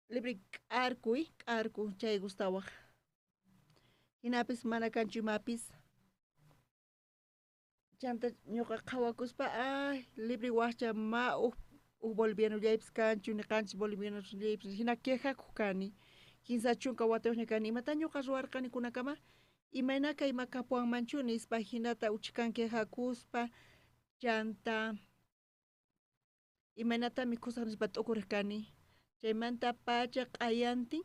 Libre k'arkuy, k'arku chay gustawaq. Hinapis mana kanchu imapis. Chanta ñuqa qhawakuspa, ay, libre waqcha ma uj bolivianollaypis kanchu, ni qanchis bolivianollaypis, hina quejakuq kani. 30 watayuqña kani, imata ñuqa ruwarqani kunakama, imayna kay ima kapuwanmanchu nispa, hinata uchkan quejakuspa, chanta imaynata mikhusaq nispa t'ukuriq kani. Chaymanta pacha q'ayantin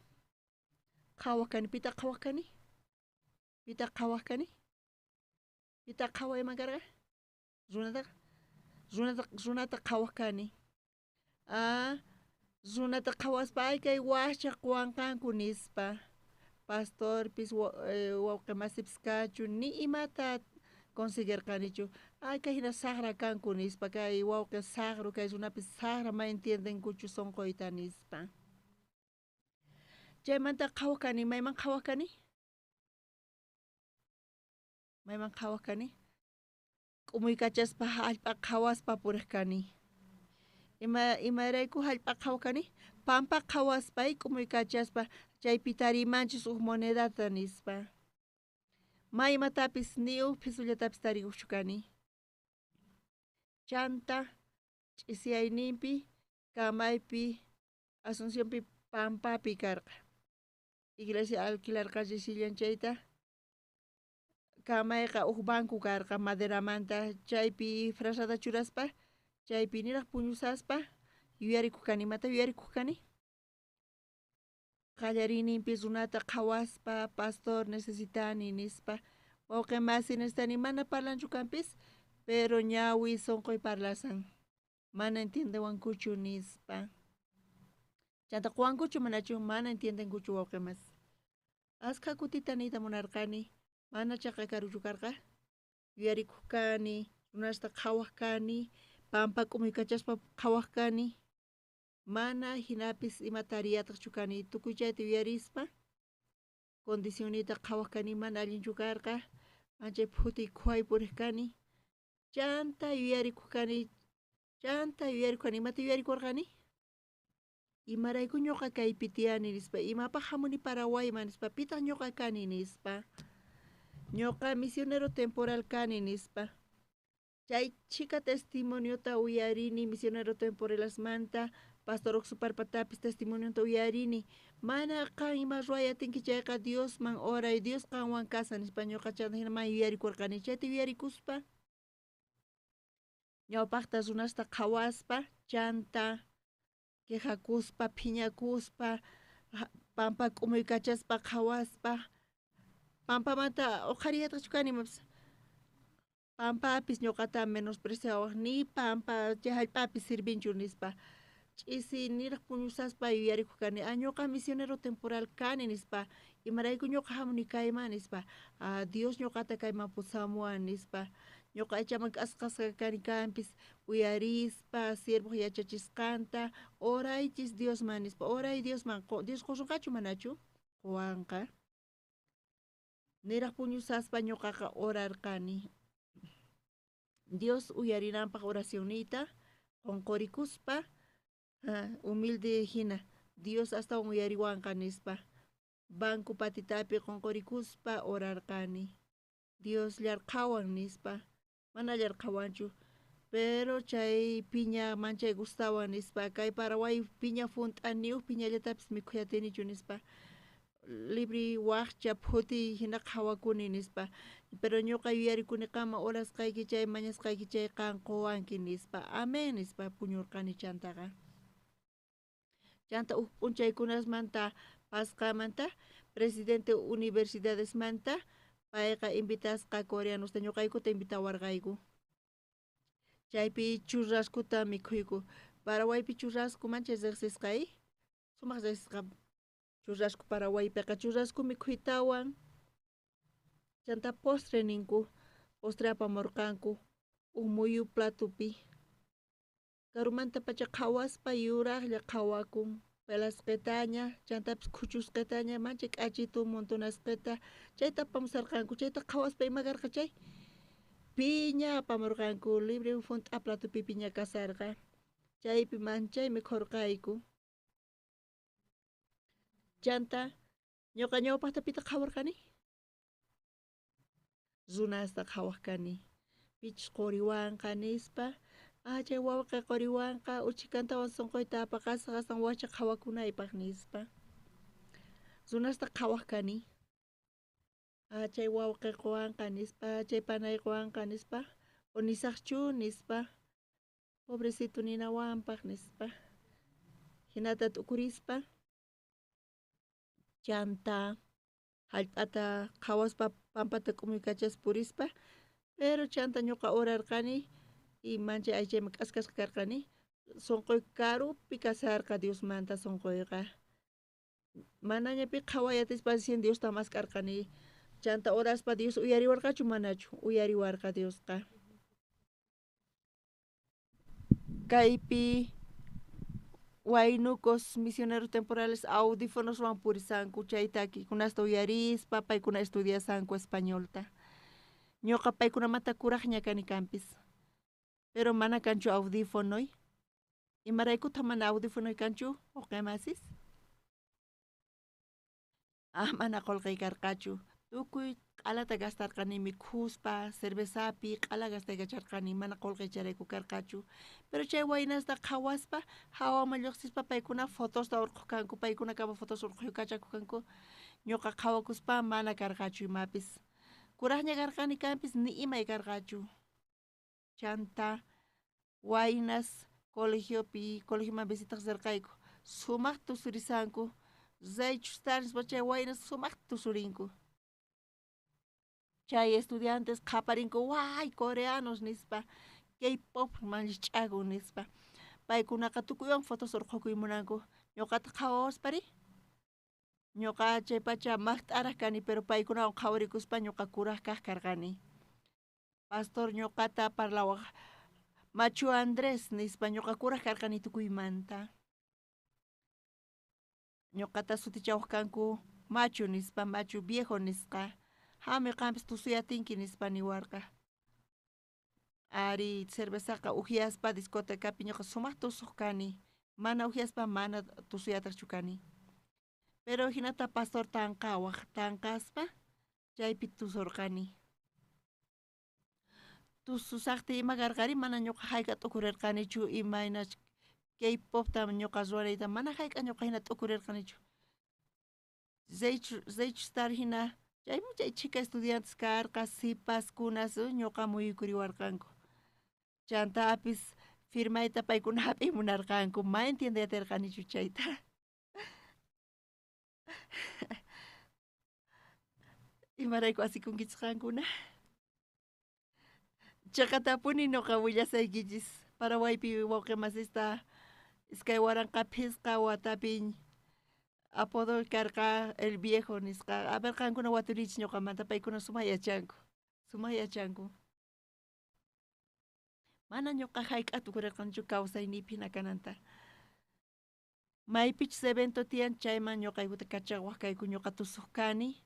qhawaq kani, pitaq qhawaq kani? Pitaq qhawaq kani? Pitaq qhawayman karqa? Runata qhawaq kani. Runata qhawaspa ay kay waqcha quwanqanku nispa. Pastorpis wawqi masipis kachun ni imata conseguirqanichu. Ay, kay hina saqra kanku nispa, kay wawqi saqru, kay runapis saqra, ma entiendenkuchu sunquyta nispa. Chaymanta qhawaq kani, mayman qhawaq kani? Mayman qhawaq kani? K'umuykachaspa hallp'a qhawaspa puriq kani. Imarayku hallp'a qhawaq kani? Pampa qhawaspa k'umuykachaspa chaypi tarimanchis uj monedata nispa. Ma imatapis ni uj phisullatapis tarikuqchu kani. Chanta ch'isiyayninpi kamaypi Asuncionpi pampapi karqa. Iglesia alquilarqanchis sillan chayta. Kamayqa uj banco karqa maderamanta, chaypi frazada churaspa, chaypi niraq puñusaspa yuyarikuq kani. Imata yuyarikuq kani? Qallariyninpi runata qhawaspa, pastor necesitani nispa, wawqi masi necesitani, mana parlanchu kanpis, pero ñawi sunquy parlasan, mana entiendewankuchu nispa. Chanta quwankuchu manachu, mana entiendenkuchu wawqi masi. Askha kutita niyta munarqani, mana chaqay karuchu karqa, yuyarikuq kani, runasta qhawaq kani, pampa k'umuykachaspa qhawaq kani, mana hinapis ima tariyataqchu kani, tukuy chayta yuyarispa, condicionniyta qhawaq kani, mana allinchu karqa, manchay phutiy khuway puriq kani, chanta yuyarikuq kani, imata yuyarikurqani? Imarayku ñuqa kaypi tiyani nispa, imapaq hamuni Paraguayman nispa, pitaq ñuqa kani nispa, ñuqa misionero temporal kani nispa. Chay chhika testimoniota uyarini misionero temporalasmanta, pastor Oxuparpatapis testimoniota uyarini, mana qan ima ruway atinki chayqa Diosman oray, Dios qanwan kasan nispa, ñuqa chanta hina man yuyarikurqani, chayta yuyarikuspa ñawpaqta runasta qhawaspa, chanta quejakuspa, phiñakuspa, pampa k'umuykachaspa qhawaspa, pampamanta uqhariyataqchu kani imapis, pampapis ñuqata menospreciawaq, ni pampa chay hallp'apis sirvinchu nispa, ch'isi niraq puñusaspa yuyarikuq kani, ah ñuqa misionero temporal kani nispa, imarayku ñuqa hamuni kayman nispa, ah Dios ñuqata kayman pusamuwan nispa, ñuqa aychaman k'asqasqa kani kanpis uyarispa siervoq yachachisqanta, oraychis Diosman nispa, oray Diosman, Dios qusunqachu manachu? Quwanqa. Niraq puñusaspa ñuqaqa orarqani. Dios uyarinanpaq oracionniyta qunqurikuspa, humilde hina Dios astawan uyariwanqa nispa, banco patitapi qunqurikuspa orarqani. Dios llarqhawan nispa, mana llarqhawanchu, pero chay piña manchay gustawan nispa, kay Paraguay piña funt'aniyuq piñallatapis mikhuyatinichu nispa, libri waqcha phutiy hina qhawakuni nispa, pero ñuqa yuyarikuni qanman orasqayki chay mañasqayki chay qan quwanki nispa, amén nispa puñurqani chantaqa. Chanta uj p'unchaykunasmanta pasqamanta presidente universidadesmanta payqa invitasqa coreanosta ñuqaykuta invitawarqayku. Chaypi churraskuta mikhuyku. Paraguaypi churrasku manchay riqsisqa, sumaq riqsisqa churrasku Paraguaypiqa, churrasku mikhuytawan chanta postre ninku, postre apamurqanku uj muyu platopi. Karumanta pacha qhawaspa yuraqlla qhawakun, pelasqitaña, chantapis khuchusqitaña, manchay k'achitu montonasqita, chayta apamusarqanku, chayta qhawaspa ima karqa chay? Piña apamurqanku, libre junt'a platopi piña kasarqa, chaypi manchay mikhurqayku. Chanta ñuqa ñawpaqta pita qhawarqani? Runasta qhawaq kani, pichus quriwanqa nispa, ah chay wawqi quriwanqa uchikantawan sunquyta apaqasaq aswan wacha qhawakunaypaq nispa. Runasta qhawaq kani, ah chay wawqi quwanqa nispa, chay panay quwanqa nispa, o nisaqchu nispa, pobrecito ninawanpaq nispa, hinata t'ukurispa, chanta hallp'ata qhawaspa pampata k'umuykachaspa purispa, pero chanta ñuqa orarqani y manchay aychayman k'askasqa karqani, sunquy karupi kasarqa Diosmanta sunquyqa. Manaña pi qhaway atispa recién Diosta mask'arqani. Chanta oraspa Dios uyariwarqachu manachu? Uyariwarqa Diosqa. Kaypi waynucos misioneros temporales audífonoswan purisanku chay takikunasta uyarispa paykuna estudiasanku españolta. Ñuqa paykunamanta kuraqña kani kanpis. Pero mana kanchu audífonoy. Imaraykutaq mana audífonoy kanchu uqaymasis? Ah, mana qullqiy karqachu. Tukuy q'alata gastarqani mikhuspa, cervezapi q'ala gastaykacharqani, mana qullqiy chayrayku karqachu. Pero chay waynasta qhawaspa hawaman lluqsispa paykuna fotosta urqhuq kanku, paykuna kama fotos urqhuykachakuk kanku. Ñuqa qhawakuspa mana karqachu imapis. Kuraqña karqani kanpis ni imay karqachu. Chanta waynas colegiopi, colegioman visitaq rirqayku, sumaqta tusurisanku, raychus nispa chay waynas sumaqta tusurinku. Chay estudiantes qhaparinku way coreanos nispa, K-pop manch'akun nispa. Paykunaqa tukuywan fotos urqhukuy munanku. Ñuqataq qhawawaspari? Ñuqa chay pacha maqt'araq kani, pero paykunawan qhawarikuspa ñuqa kuraq kaq karqani. Pastor ñuqata parlawaq machu Andrés nispa, ñuqa kuraq karqani tukuymanta. Ñuqata sutichawaq kanku machu nispa, machu viejo nisqa. Hamuy qampis tusuyatinki nispa niwarqa. Ari cervezaqa uhyaspa discotecapi ñuqa sumaq tusuq kani. Mana uhyaspa mana tusuyataqchu kani. Pero hinata pastor tanqawaq, tanqaspa chaypi tusurqani. Tususaqtiy ima karqari mana ñuqa hayk'a t'ukurirqanichu imayna K-popta ñuqa ruwarayta mana hayk'a ñuqa hina t'ukurirqanichu. Raychustar hina chaymi chay chhika estudiantes karqa, sipaskunas ñuqa muyukuriwarqanku. Chantapis firmayta paykuna hap'iy munarqanku, ma entiende atirqanichu chayta. Imarayku asikunkichis qankuna? Chaqatapuni ñuqa willasaykichis Paraguaypi wawqi masista 2005 watapi apodo karqa el viejo nisqa. A ver qankuna waturichis ñuqamanta, paykuna sumaq yachanku, sumaq yachanku. Mana ñuqa hayk'a tukurirqanichu kawsayniypi hina kananta. Maypichus evento tiyan chayman ñuqaykuta kachawaq kayku, ñuqa tusuq kani.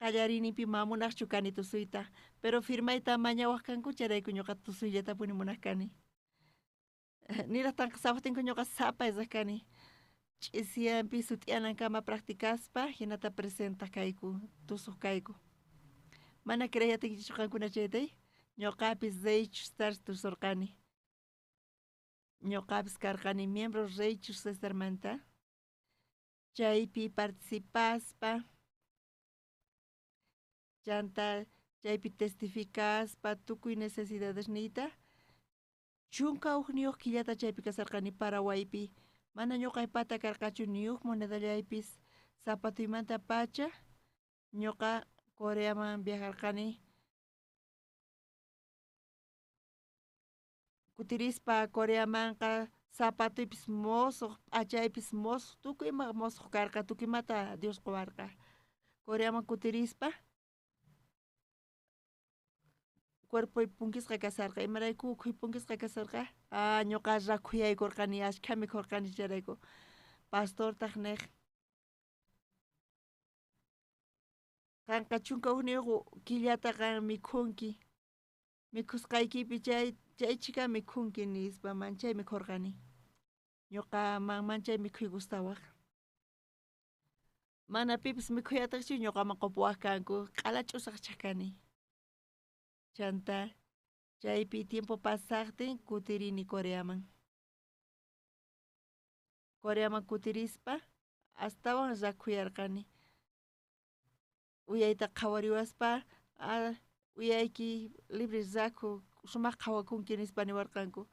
Qallariyninpi ma munaqchu kani tusuyta, pero firmayta mañawaq kanku chayrayku ñuqa tusuyllatapuni munaq kani. Niraq tanqasawaqtinku ñuqa sapa riq kani. Ch'isiyanpi sut'iyanankama practicaspa hinata presentaq kayku, tusuq kayku. Mana creey atinkichikchu qankuna chayta, ñuqapis Raychustar tusurqani. Ñuqapis karqani miembro Raychus Cesarmanta. Chaypi participaspa, chanta chaypi testificaspa tukuy necesidades niyta. 11 killata chaypi kasarqani Paraguaypi. Mana ñuqaypata karqachu ni huk monedallaypis. Zapatuymanta pacha ñuqa Coreaman viajarqani. Kutirispa Coreamanqa zapatuypis mosuq, p'achaypis mosuq, tukuy ima mosuq karqa, tukuy imata Dios quwarqa. Coreaman kutirispa cuerpoy punkisqa kasarqa. Imarayku ukhuy punkisqa kasarqa? Ah, ñuqa rakhuyaykurqani, ashkha mikhurqani chayrayku. Pastortaq niq, qanqa 11 killata qan mikhunki, mikhusqaykipi chay chhika mikhunki nispa, manchay mikhurqani. Ñuqa manchay mikhuy gustawaq. Mana pipis mikhuyataqchu ñuqaman qupuwaq kanku, q'ala ch'usaqchaq kani. Chanta chaypi tiempo pasaqtin kutirini Coreaman. Coreaman kutirispa astawan rakhuyarqani. Uyayta qhawariwaspa, uyayki libre rakhu, sumaq qhawakunki nispa niwarqanku.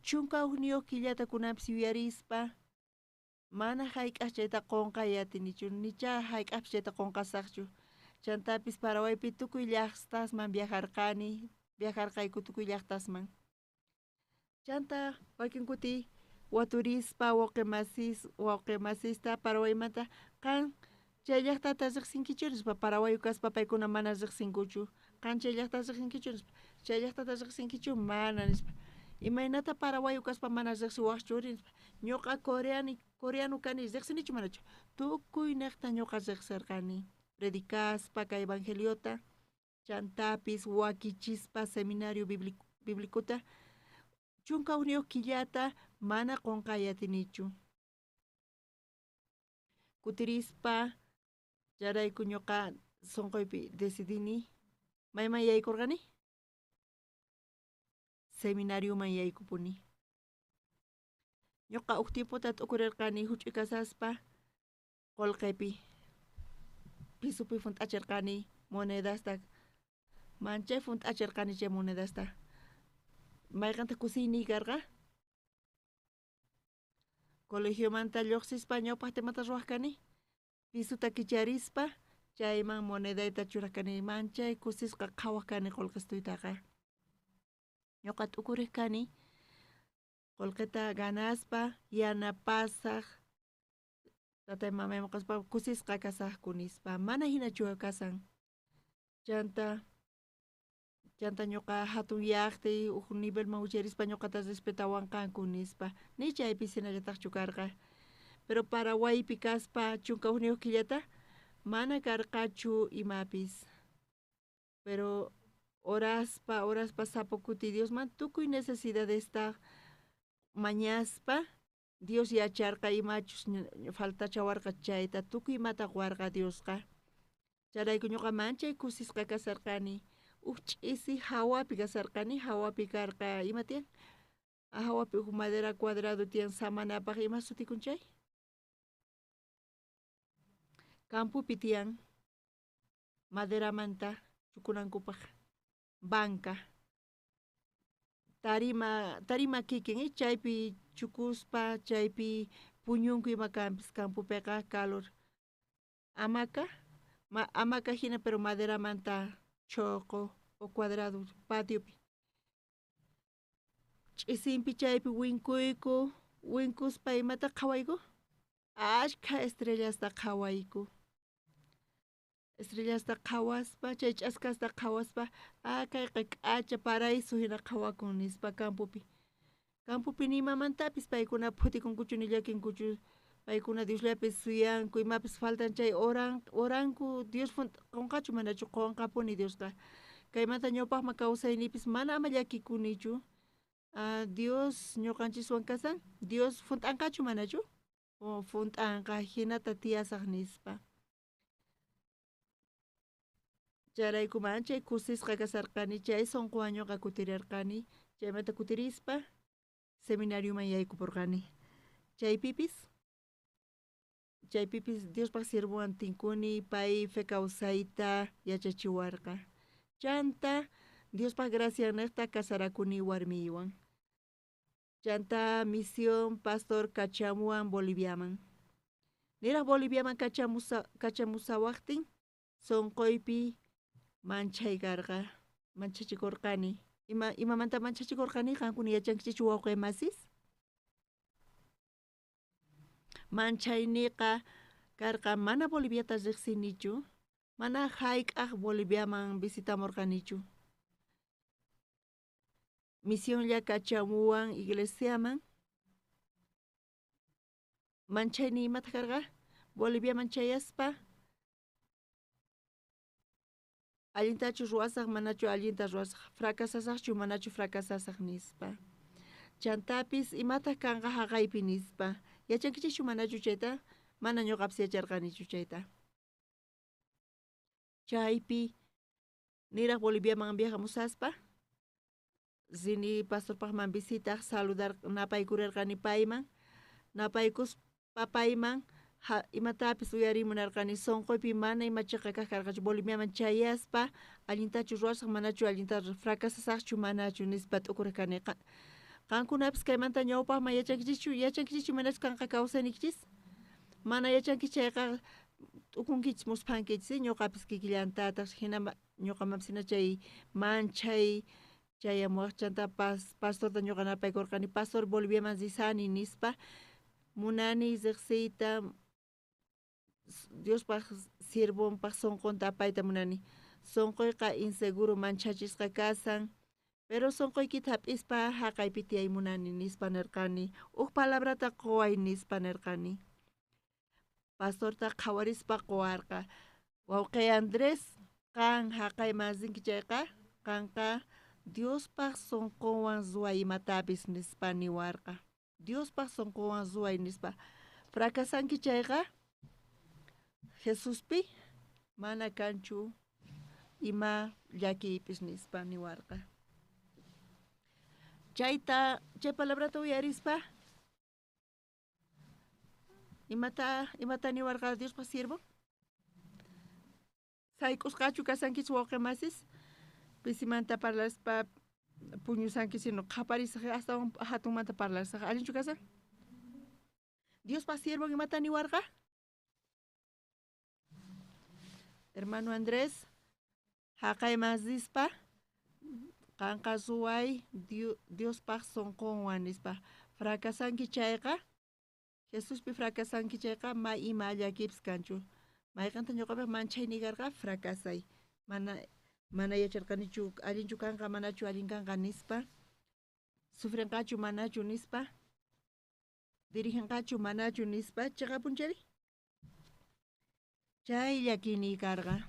11 killata kunanpis yuyarispa mana hayk'aq chayta qunqay atinichu, nicha hayk'aqpis chayta qunqasaqchu. Chantapis Paraguaypi tukuy llaqtasman viajarqani, viajarqayku tukuy llaqtasman. Chanta wakin kuti Waturispa wawqi masista Paraguaymanta qan chay llaqtata riqsinkichu nispa. Paraguayo kaspa paykuna mana riqsinkuchu. Qan chay llaqtata riqsinkichu nispa. Chay llaqtata riqsinkichu mana nispa. Imaynata paraguayo kaspa mana riqsiwaqchu nispa. Ñuqa coreano kani riqsinichu manachu. Tukuy niqta ñuqa riqsirqani. Predicaspa kay evangeliota chantapis wakichispa seminario bíblicuta 11 killata mana qonqay atinichu. Kutirispa chayrayku ñuqa sunquypi decidini mayman yaykurqani seminarioman yaykupuni. Ñuqa uj tiempota t'ukurirqani huch'uy kasaspa qolqepi pisupi hunt'achirqani monedasta manchay hunt'achirqani chay monedasta. Mayqanta kusiyniy karqa colegiomanta lluqsispa ñawpaqta imata ruwaq kani pisuta kicharispa chayman monedayta churaq kani manchay kusisqa qhawaq kani qolqestuytaqa. Ñuqa t'ukuriq kani qolqeta ganaspa yanapasaq tatay mamayman qaspa kusisqa kasaqku nispa mana hinachu kasan. Chanta ñuqa hatun llaqtay uj nivelman wicharispa ñuqata respetawanqanku nispa ni chaypi hinallataqchu karqa. Pero Paraguaypi kaspa 11 killata mana karqachu imapis. Pero oraspa sapa kuti Diosman tukuy necesidadesta mañaspa Dios yacharqa imachus faltachawarqa chayta tukuy imata quwarqa Diosqa. Chayrayku ñuqa manchay kusisqa kasarqani. Uj ch'isi hawapi kasarqani, hawapi karqa ima tiyan? Hawapi uj madera cuadrado tiyan samanapaq ima sutikun chay? Campopi tiyan maderamanta chukunankupaq banca. Tarima kikin chaypi chukuspa chaypi puñunku ima kanpis campopiqa calor. Hamaca, hamaca hina pero maderamanta choqo o cuadrado patiopi. Ch'isinpi chaypi winkuyku, winkuspa imata qhawayku? Ashkha estrellasta qhawayku. Estrellasta qhawaspa, chay ch'askasta qhawaspa, kayqa k'acha paraíso hina qhawakun nispa campopi. Campopi ni imamantapis paykuna phutikunkuchu ni llakinkuchu. Paykuna Diosllapi suyanku, imapis faltan chay oranku Dios qonqachu manachu qonqapuni Diosqa. Kaymanta ñawpaqman kawsaynipis mana ama llakikunichu. Dios ñuqanchiswan kasan, Dios hunt'anqachu manachu? Hunt'anqa hinata tiyasaq nispa. Chayrayku manchay kusisqa kasarqani chay sunquwan ñuqa kutirirqani. Chaymanta kutirispa seminarioman yaykupurqani. Chaypipis Diospaq siervowan tinkuni pay fe kawsayta yachachiwarqa. Chanta Diospaq gracianiqta kasarakuni warmiywan. Chanta misión pastor kachamuwan Boliviaman. Niraq Boliviaman kachamusawaqtin sunquypi manchay karqa, manchachikurqani. Imamanta manchachikurqani qankuna yachankichikchu wawqi masis? Manchayniqa karqa mana Boliviata riqsinichu, mana hayk'aq Boliviaman visitamurqanichu. Misionlla kachamuwan iglesiaman. Manchayni imata karqa? Boliviaman chayaspa allintachu ruwasaq manachu allinta ruwasaq, fracasasaqchu manachu fracasasaq nispa. Chantapis imataq kanqa haqaypi nispa. Yachankichikchu manachu chayta? Mana ñuqapis yacharqanichu chayta. Chaypi niraq Boliviaman viajamusaspa rini pastorpaqman visitaq saludar napaykurirqani payman, napaykuspa payman imatapis uyarimunarqani sunquypi mana ima chiqa kaq karqachu Boliviaman chayaspa allintachu ruwasaq manachu allinta fracasasaqchu manachu nispa t'ukuriq kani. Qankunapis kaymanta ñawpaqman yachankichikchu manachu kanqa kawsaynikichis? Mana yachankichik chayqa t'ukunkichis musphankichis ñuqapis kikillantataq hina ñuqamanpis hina chay manchay Chayamuwaj chanta pastorta ñuqa napaykurqani, pastor Boliviaman risani nispa, munani riqsiyta Diospaj siervonpaj sonqonta apayta munani. Sonqoyqa inseguro manchachisqa kasan, pero sonqoykita hap'ispa haqaypi tiyay munani nispa nirqani. Uj palabrata quway nispa nirqani. Pastorta qhawarispa quwarqa. Wawqi Andrés, qan haqayman rinki chayqa, qanqa Diospaj sonqonwan ruway imatapis nispa niwarqa. Diospaj sonqonwan ruway nispa. Fracasanki chayqa, Jesuspi mana kanchu ima llakiypis nispa niwarqa. Chayta, chay palabrata uyarispa, imata niwarqa Diospaj siervo? Sayk'usqachu kasankichis wawqi masis? Pisimanta parlaspa puñusanki sino qhaparisaj astawan hatunmanta parlasaj. Allinchu kasan? Diospaj siervon imata niwarqa? Hermano Andrés, haqayman rispa qanqa ruway Diospaj sonqonwan nispa. Fracasanki chayqa, Jesuspi fracasanki chayqa ma ima llakipis kanchu. Mayqanta ñuqapaq manchayni karqa fracasay. Mana yacharqanichu allinchu kanqa manachu allin kanqa nispa. Sufrinqachu manachu nispa. Diriginqachu manachu nispa. Chiqapunchari? Chay llakini karqa.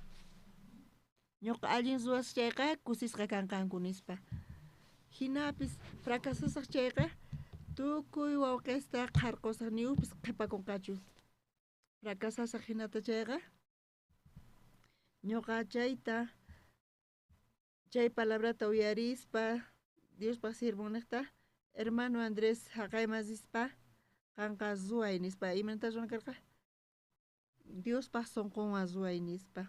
Ñuqa allin ruwasaq chayqa kusisqa kanqanku nispa. Hinapis fracasasaq chayqa tukuy wawqista qharqusaq ni ujpis qhipakunqachu. Fracasasaq hinata chayqa ñuqa chayta chay palabrata uyarispa Diospaj siervonniqta hermano Andrés haqayman rispa qanqa ruway nispa. Imaynata ruwan karqa? Diospaj sonqonwan ruway nispa.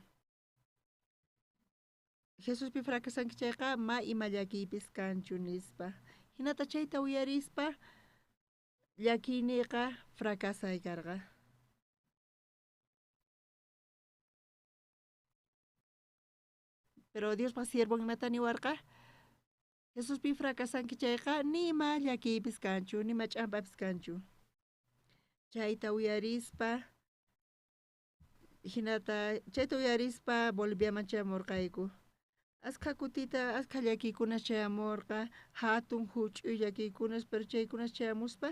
Jesuspi fracasanki chayqa ma ima llakiypis kanchu nispa. Hinata chayta uyarispa llakiyniqa fracasay karqa. Pero Diospaj siervon imata niwarqa? Jesuspi fracasanki chayqa nima llakiypis kanchu, nima ch'ampapis kanchu. Chayta uyarispa hinata chayta uyarispa Boliviaman chayamurqayku. Askha kutita, askha llakiykunas chayamurqa, hatun huch'uy llakiykunas, pero chaykunas chayamuspa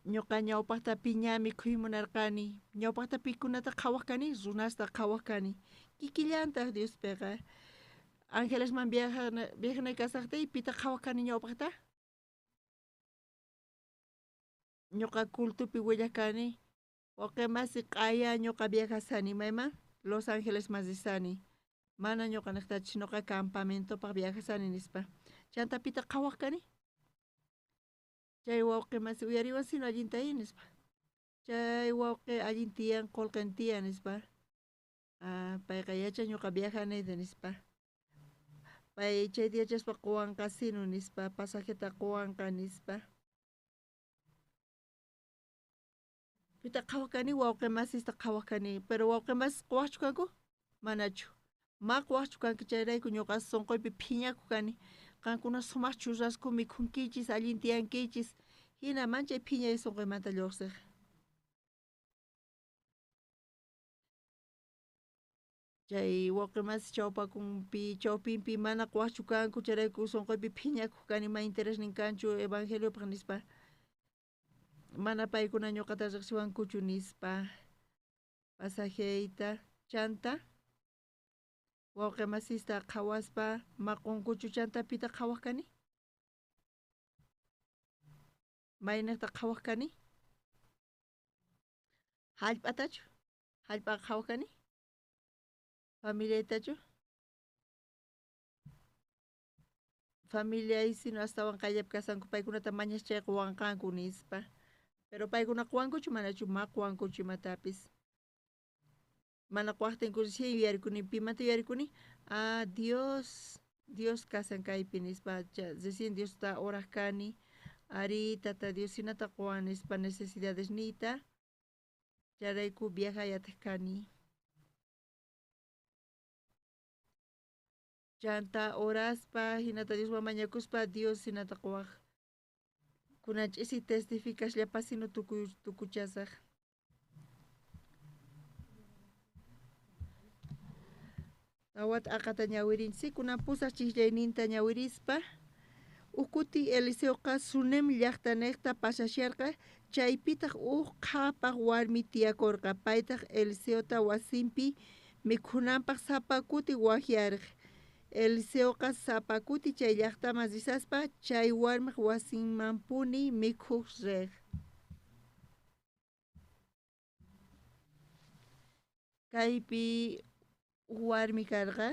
ñuqa ñawpaqta piñami mikhuy munarqani, ñawpaqta pikunata qhawaq kani, runasta qhawaq kani. Kikillantaq Diospiqa. Angelesman viajanay kasaqtay pita qhawaq kani ñawpaqta? Ñuqa cultupi willaq kani, wawqi masi q'aya ñuqa viajasani mayman Los Angelesman risani. Mana ñuqa niqtachu ñuqa campamentopaq viajasani nispa. Chanta pita qhawaq kani? Chay wawqi masi uyariwan sino allinta nispa. Chay wawqi allin tiyan qullqin tiyan nispa. Payqa yachan ñuqa viajanayta nispa. Pay chayta yachaspa quwanqa sino nispa, pasajeta quwanqa nispa. Pita qhawaq kani wawqi masista qhawaq kani, pero wawqi masis quwaqchu kanku? Manachu. Ma quwaqchu kanku chayrayku ñuqa sonqoypi phiñakuq kani. Qankuna sumaq churrasco mikhunkichis, allin tiyankichis. Hina manchay phiñay sonqoymanta lluqsiq. Chay wawqi masi chawpakunpi, chawpinpi mana quwaqchu kanku chayrayku sonqoypi phiñakuq kani, ma interesnin kanchu evangeliopaq nispa. Mana paykuna ñuqata riqsiwankuchu nispa. Pasajeyta chanta wawqi masista qhawaspa maqunkuchu chanta pita qhawaq kani? Mayniqta qhawaq kani? Hallp'atachu? Hallp'a qhawaq kani? Familiaytachu? Familiay sino astawan qayllapi kasanku paykunata mañas chayqa wanqanku nispa. Pero paykuna quwankuchu manachu ma quwankuchu imatapis. Mana quwaqtinku recién yuyarikuni, pimanta yuyarikuni? Ah, Dios, Dios kasan kaypi nispa. Recién Diosta oraq kani. Ari, tata Dios hinata quwan nispa necesidades niyta. Chayrayku viajayataq kani. Chanta oraspa, hinata Dioswan mañakuspa, Dios hinata quwaj. Kunan ch'isi testificasllapasino tukuchasaj. Tawata aqata ñawirinchik, kunan pusaj chiqllayninta ñawirispa. Uj kuti Eliseoqa Sunem llaqtanejta pasasharqa, chaypitaq uj qhapaq warmi tiyakorqa, paytaq Eliseota wasinpi mikhunanpaq sapa kuti wajyarqa. Eliseoqa sapa kuti chay llaqtaman risaspa chay warmiq wasinmanpuni mikhuq riq. Kaypi uj warmi karqa,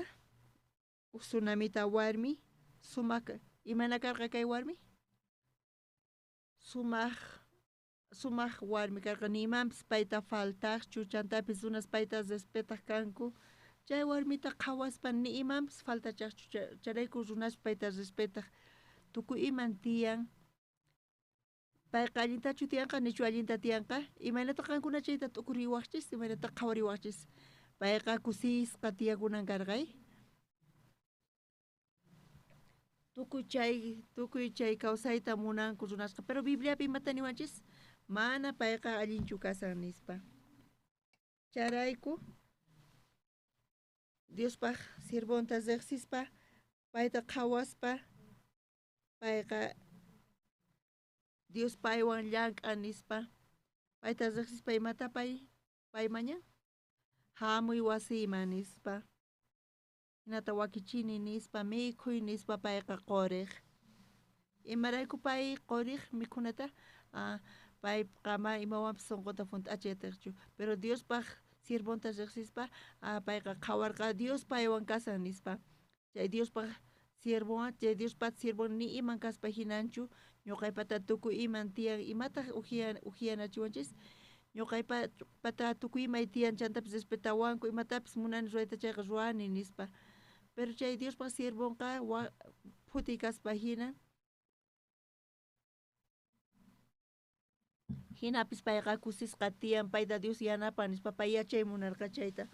uj sunamita warmi, sumaq imana karqa kay warmi? Sumaq sumaq warmi karqa, ni imanpis payta faltaqchu, chantapis runas payta respetaq kanku. Chay warmita qhawaspa ni imanpis faltachaqchu, chayrayku runas payta respetaq, tukuy iman tiyan. Payqa allintachu tiyanqa, nichu allinta tiyanqa? Imaynata qankuna chayta t'ukuriwaqchis, imaynata qhawariwaqchis? Payqa kusisqa tiyakunan karqay. Tukuy chay kawsayta munanku runasqa, pero Bibliapi imata niwanchis? Mana payqa allinchu kasan nispa. Chayrayku Diospaq siervonta riqsispa, payta qhawaspa, payqa Dios paywan llank'an nispa. Payta riqsispa imata pay mañan? Hamuy wasiyman nispa. Hinata wakichini nispa, mikhuy nispa payqa quriq. Imarayku pay quriq mikhunata? Payqa mana imawanpis sunquta hunt'achiyatiqchu, pero Diospaq siervonta riqsispa, payqa qhawarqa Dios paywan kasan nispa. Chay Diospaq siervonwan, chay Diospaq siervon ni iman kaspa hinanchu, ñuqaypata tukuy iman tiyan, imataq ujyanachiwanchis? Ñuqaypata tukuy imay tiyan, chantapis respetawanku, imatapis munani ruwayta chayqa ruwani nispa. Pero chay Diospaq siervonqa phutiy kaspa hina. Hinapis payqa kusisqa tiyan, payta Dios yanapan nispa, pay yachay munarqa chayta.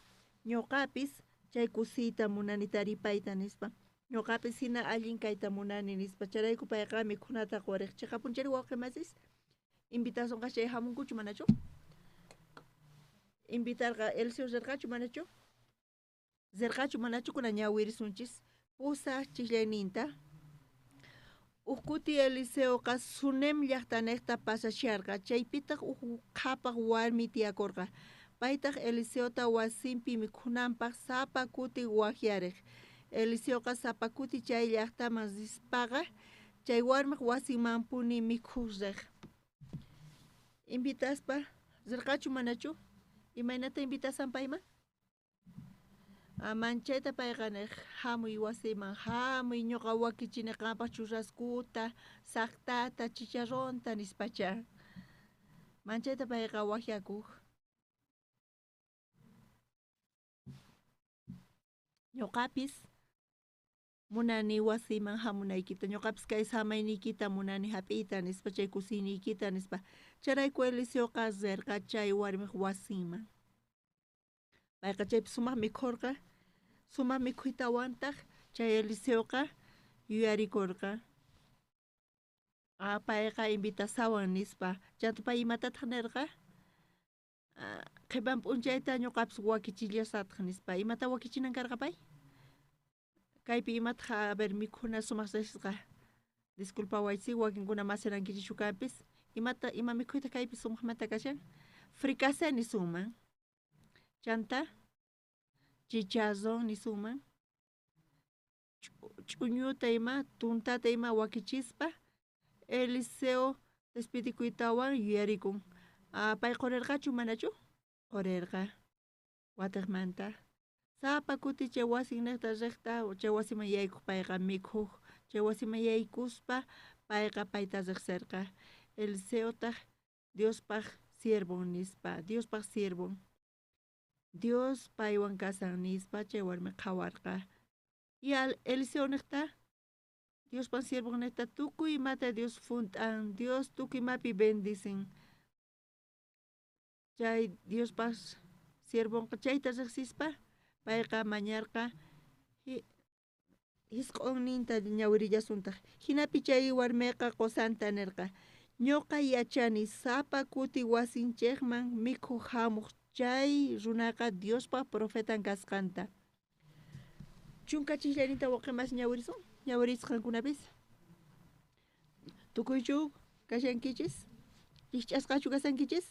Ñuqapis chay kusiyta munani taripayta nispa. Ñuqapis hina allin kayta munani nispa. Chayrayku payqa mikhunata quriq. Chiqapunchari wawqi masis? Invitasonqa chay hamunkuchu manachu? Invitarqa Eliseo rirqachu manachu? Rirqachu manachu kuna ñawirisunchis? Pusaj chiqllayninta. Uj kuti Eliseoqa Sunem llaqtanejta pasasharqa, chaypitaq uj qhapaq warmi tiyakorqa. Paytaq Eliseota wasinpi mikhunanpaq sapa kuti wajyariq. Eliseoqa sapa kuti chay llaqtaman rispaqa chay warmiq wasinmanpuni mikhuq riq. Invitaspa rirqachu manachu? Imaynata invitasan payman? Manchayta payqa niq, hamuy wasiman, hamuy ñuqa wakichini qampaq churraskuta, saqtata, chicharronta nispacha. Manchayta payqa wajyakuq. Ñuqapis munani wasiman hamunaykita, ñuqapis kay samayniykita munani hap'iyta nispa, chay kusiyniykita nispa. Chayrayku Eliseoqa rirqa chay warmiq wasinman. Payqa chaypi sumaq mikhurqa, sumaq mikhuytawantaq chay Eliseoqa yuyarikurqa. Payqa invitasawan nispa. Chanta pay imatataq nirqa? Qhipan p'unchayta ñuqapis wakichillasataq nispa. Imata wakichinan karqa pay? Kaypi imataq, a ver, mikhuna sumaq riqsisqa. Disculpawaychik, wakinkuna masinankichikchu kanpis. Imata, ima mikhuytaq kaypi sumaqmanta kashan? Fricasé nisunman. Chanta chicharrón nisunman. Ch'uñuta ima, tuntata ima wakichispa Eliseo despidikuytawan yuyarikun. Pay qurirqachu manachu? Qurirqa. Watiqmanta. Sapa kuti chay wasinniqta riqta, chay wasiman yaykuq payqa mikhuq. Chay wasiman yaykuspa payqa payta riqsirqa. Eliseotaq Diospaq siervon nispa, Diospaq siervon. Dios paywan kasan nispa chay warmi qhawarqa. Y al Eliseo niqta, Diospaq siervon niqta tukuy imata Dios hunt'an, Dios tukuy imapi bendicen. Chay Diospaq siervonqa chayta riqsispa payqa mañarqa Jisq'onninta ñawirillasuntaj. Jinapi chay warmeqa qosanta nerqa: Ñoqa yachani sapa kuti wasinchejman mikhoj jamoj chay runaqa Diospa profetan kasqanta. Chunka chisllaninta waqemas ñawirisun, ñawirisqankunapis. Tukuychu kashankichis? Rijch'asqachu kashankichis?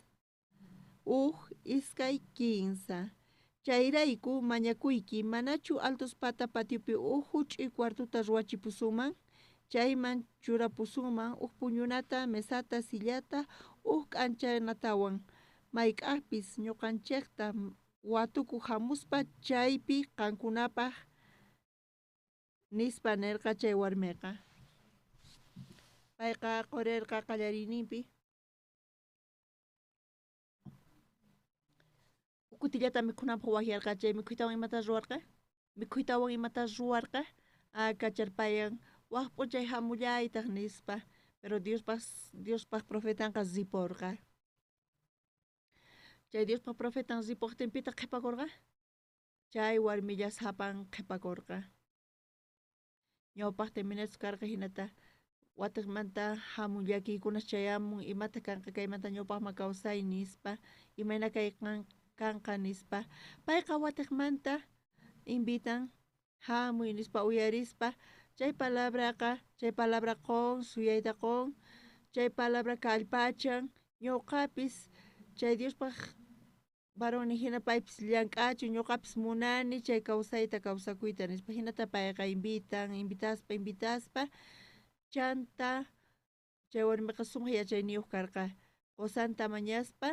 Uj, iskay, kinsa. Chayrayku mañakuyki, manachu altos pata patiopi uj juch'uy cuartota ruwachipusunman? Chayman churapusunman uj puñunata, mesata, sillata, uj k'anchanatawan. Mayk'ajpis ñoqanchejta watukuj jamuspa chaypi qankunapaj, nispa nerqa chay warmeqa. Payqa qorerqa qallariyninpi. Uj kutillata mikhunanpaj wajyarqa, chay mikhuytawan imata ruwarqa? Mikhuytawan imata ruwarqa? Kacharpayan, waj p'unchay jamullaytaj nispa. Pero Diospaj profetanqa riporqa. Chay Diospaj profetan ripojtin pitaq qhipakorqa? Chay warmilla sapan qhipakorqa. Ñawpajta imaynachus karqa jinata watejmanta jamun llakiykunas chayamun, imata kanqa kaymanta ñawpajman kawsay nispa, imayna kay kanqa nispa. Payqa watejmanta invitan, jamuy nispa uyarispa, chay palabraqa, chay palabra qon, suyayta qon, chay palabra kallpachan, ñuqapis chay Diospaj varón hina paypis llank'achun, ñuqapis munani chay kawsayta kawsakuyta nispa. Hinata payqa invitan, invitaspa, invitaspa, chanta chay warmiqa sumaq yachayniyuq karqa. Qosanta mañaspa,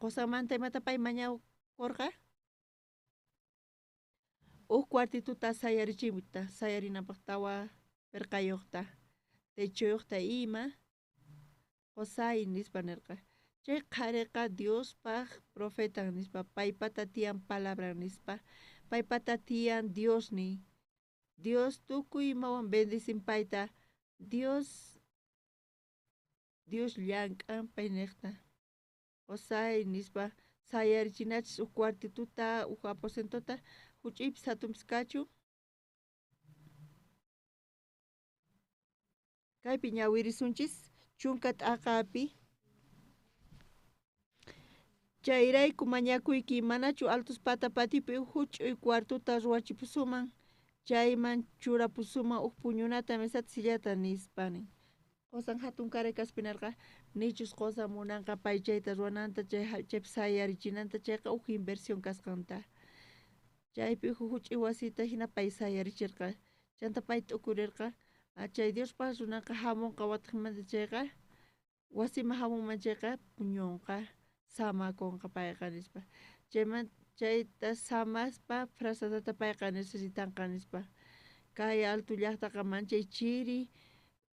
qosanmanta imata pay mañakurqa? Uj cuartituta sayarichiyta, sayarinapaj tawa perqayuqta, techoyuqta ima, qosay nispa nerqa. Chay qhariqa Diospaj profetan nispa, paypata tiyan palabran nispa, paypata tiyan Diosnin. Dios tukuy imawan bendicin payta, Dios llank'an paynejta. Qosay nispa, sayarichinachis uj cuartituta, uj aposentota, juch'uypis hatunpis kachun. Kaypi ñawirisunchis chunka t'aqapi. Chayrayku mañakuyki, manachu altos pata patiopi uj juch'uy cuartota ruwachipusunman, chayman churapusunman uj puñunata, mesata, sillata nispa nin. Qosan hatun karay kaspi nerqa, nichus qosan munanqa pay chayta ruwananta, chaypi sayarichinanta, chayqa uj inversión kasqanta. Chaypi uj juch'uy wasita hina pay sayarichirqa. Chanta pay t'ukurirqa, chay Diospaj runaqa jamunqa watejmanta chayqa, wasiman jamunman chayqa puñunqa, samakunqa payqa nispa. Chayta samaspa frazadata payqa necesitanqa nispa. Kay alto llajtaqa manchay chiri,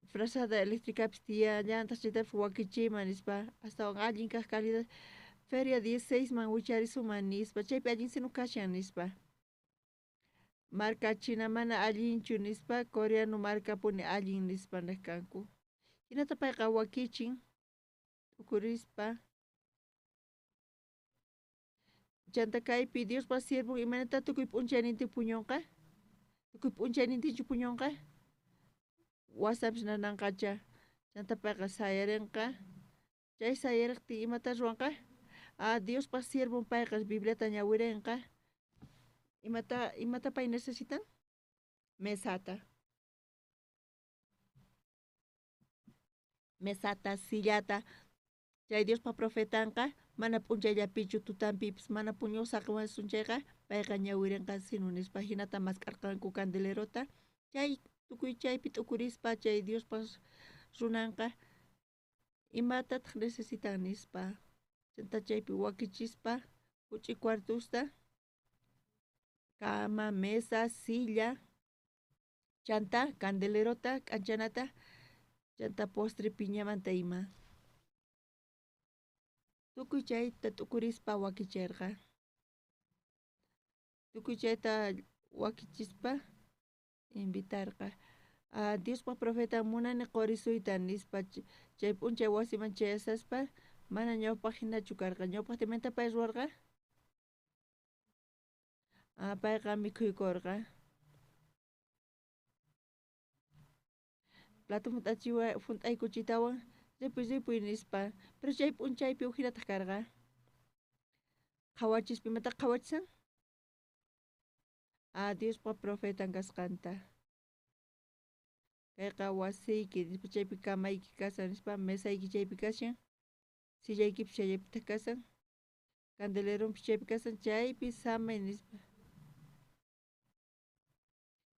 frazada eléctricapis tiyallantaq chaytapis wakichiyman nispa. Astawan allin kaj calidad, feria 16 man wicharisuman nispa, chaypi allin sinu kashan nispa. Marca china mana allinchu nispa, coreano marcapuni allin nispa nej kanku. Hinata payqa wakichin, t'ukurispa. Chanta kaypi Diospa siervon imaynata tukuy p'unchaynintin puñunqa? Tukuy p'unchaynintinchu puñunqa? Wasapis nananqacha. Chanta payqa sayarinqa. Chay sayariqtin imata ruwanqa? Diospa siervon payqa Bibliata ñawirinqa. Imata pay necesitan? Mesata. Mesata, sillata. Chay Diospa profetanqa mana p'unchayllapichu tutanpipis mana puñuq saqiwasun chayqa payqa ñawirinqa sinu nispa. Hinata mask'arqanku candelerota. Chay tukuy chaypi t'ukurispa chay Diospa runanqa imatataq necesitan nispa. Chanta chaypi wakichispa juch'uy cuartusta, cama, mesa, silla, chanta candelerota, k'anchanata, chanta postre piñamanta ima. Tukuy chayta t'ukurispa wakicherqa. Tukuy chayta wakichispa invitarqa. Diospa profeta munani qorisuyta nispa chay p'unchay wasiman chayasaspa mana ñawpaj hinachu karqa. Ñawpajtimanta pay ruwarqa? Payqa mikhuykorqa. Plato junt'achiwa junt'aykuchitawan ripuy ripuy nispa. Pero chay p'unchaypi ujinataj karqa. Qhawachispa imataq qhawachisan? Ah, Diospa profetan kasqanta. Kayqa wasiyki nispa chaypi kamayki kashan nispa mesayki chaypi kashan sillaykipis chayllapitaq kashan candeleronpis chaypi kashan chaypi samay nispa.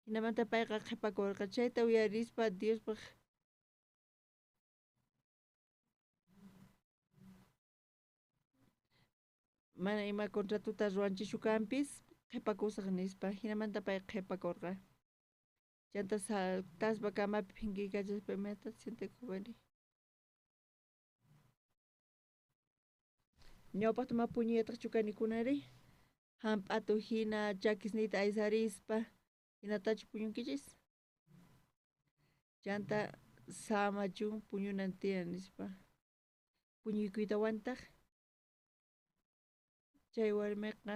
Jinamanta payqa qhipakurqa chayta uyarispa Diospaq mana ima contratota ruwanchischu kanpis qhipakusaq nispa. Jinamanta pay qhipakurqa. Chanta saltaspa kamapi phinkiykachaspa imaynata sientekupani. Ñawpaqta ma puñuyataqchu kani kunanri hamp'atu hina chakisniyta aysarispa hinatachu puñunkichis? Chanta samachun puñunan tiyan nispa. Puñuykuytawantaq chay warmiqa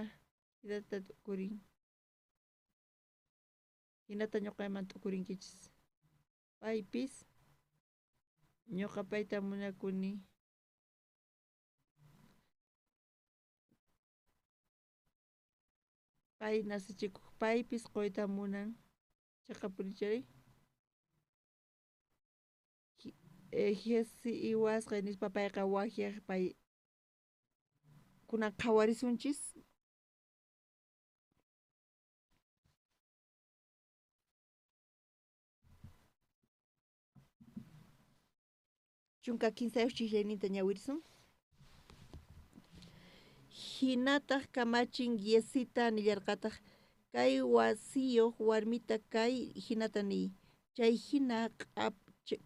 hinata t'ukurin. Hinata ñuqayman t'ukurinkichis. Paypis ñuqa payta munakuni. Pay nasichikuq paypis quyta munan. Chiqapunichari? Giezi iwasqa nispa payqa wajyaj pay kunan qhawarisunchis. 13 chijllayninta ñawirisun. Jinataj kamachin Giezita nillarqataj kay wasiyoj warmita kay jinata niy. Chay jina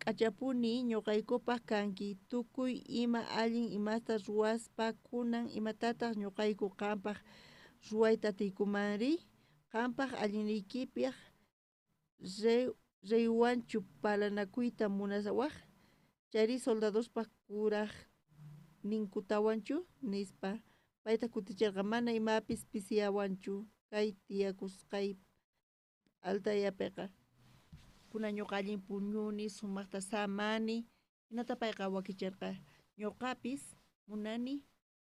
k'achapuni ñuqaykupaj kanki tukuy ima allin imasta ruwaspa kunan imatataq ñuqayku qampaj ruwayta atiykumanri qampaj allinniykipaj reywanchu parlanakuyta munawaj chayri soldadospaj kuraj ninkutawanchu nispa. Paytaj kuticherqa mana imapis pisiyawanchu kay tiyakusqay p'altayapeqa. Kunan ñuqa allin puñuni sumaqta samani hinata payqa wakicherqa ñuqapis munani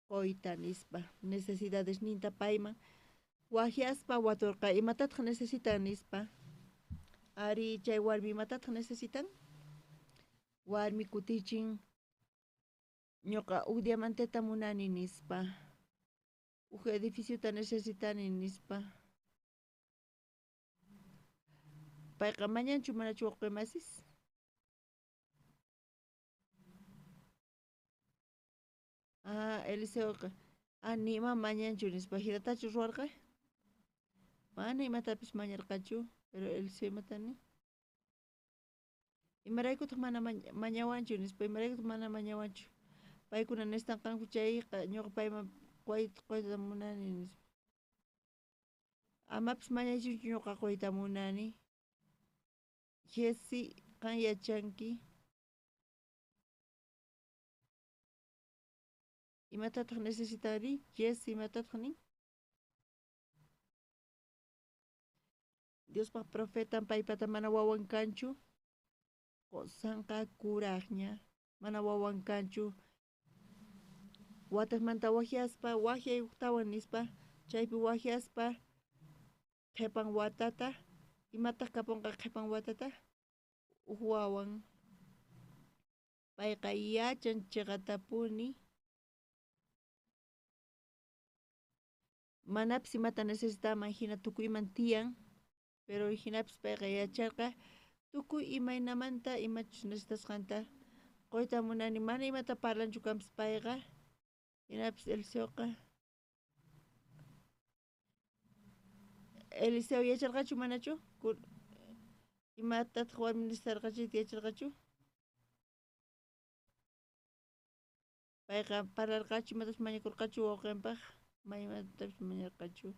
quyta nispa necesidadesninta payman wajyaspa waturqa imatataq necesitan nispa. Ari chay warmi imatataq necesitan? Warmi kutichin ñuqa uj diamanteta munani nispa. Uj edificiota necesitani nispa. Payqa mañanchu manachu wawqi masis? Ah, Eliseoqa ah, ni ima mañanchu nispa hinatachu ruwarqa? Mana imatapis mañarqachu, pero Eliseo imata nin? Imaraykutaq mana mañawanchu nispa, imaraykutaq mana mañawanchu? Paykuna necesitanqanku chayqa ñuqa payman quyta munani nispa. Amapis mañaychunchu ñuqa quyta munani. Giezi, qan yachanki. Imatataq necesitanri? Giezi, imatataq nin? Diospaj profetan paypata mana wawan kanchu. Qosanqa kurajña, mana wawan kanchu. Watejmanta wajyaspa, wajyay ujtawan nispa, chaypi wajyaspa qhipan watata, imataq kapunqa qhipan watata? Uj wawan. Payqa yachan chiqatapuni. Manapis imata necesitaman jina tukuyman tiyan, pero jinapis payqa yacharqa tukuy imaynamanta imachus necesitasqanta quyta munani, mana imata parlanchu kanpis payqa, jinapis Eliseoqa Eliseo yacharqachu manachu? Imatataq warmi necesitarqa chayta yacharqachu? Payqa parlarqachu imatapis mañakurqachu wawqinpaq? Mana imatapis mañarqachu.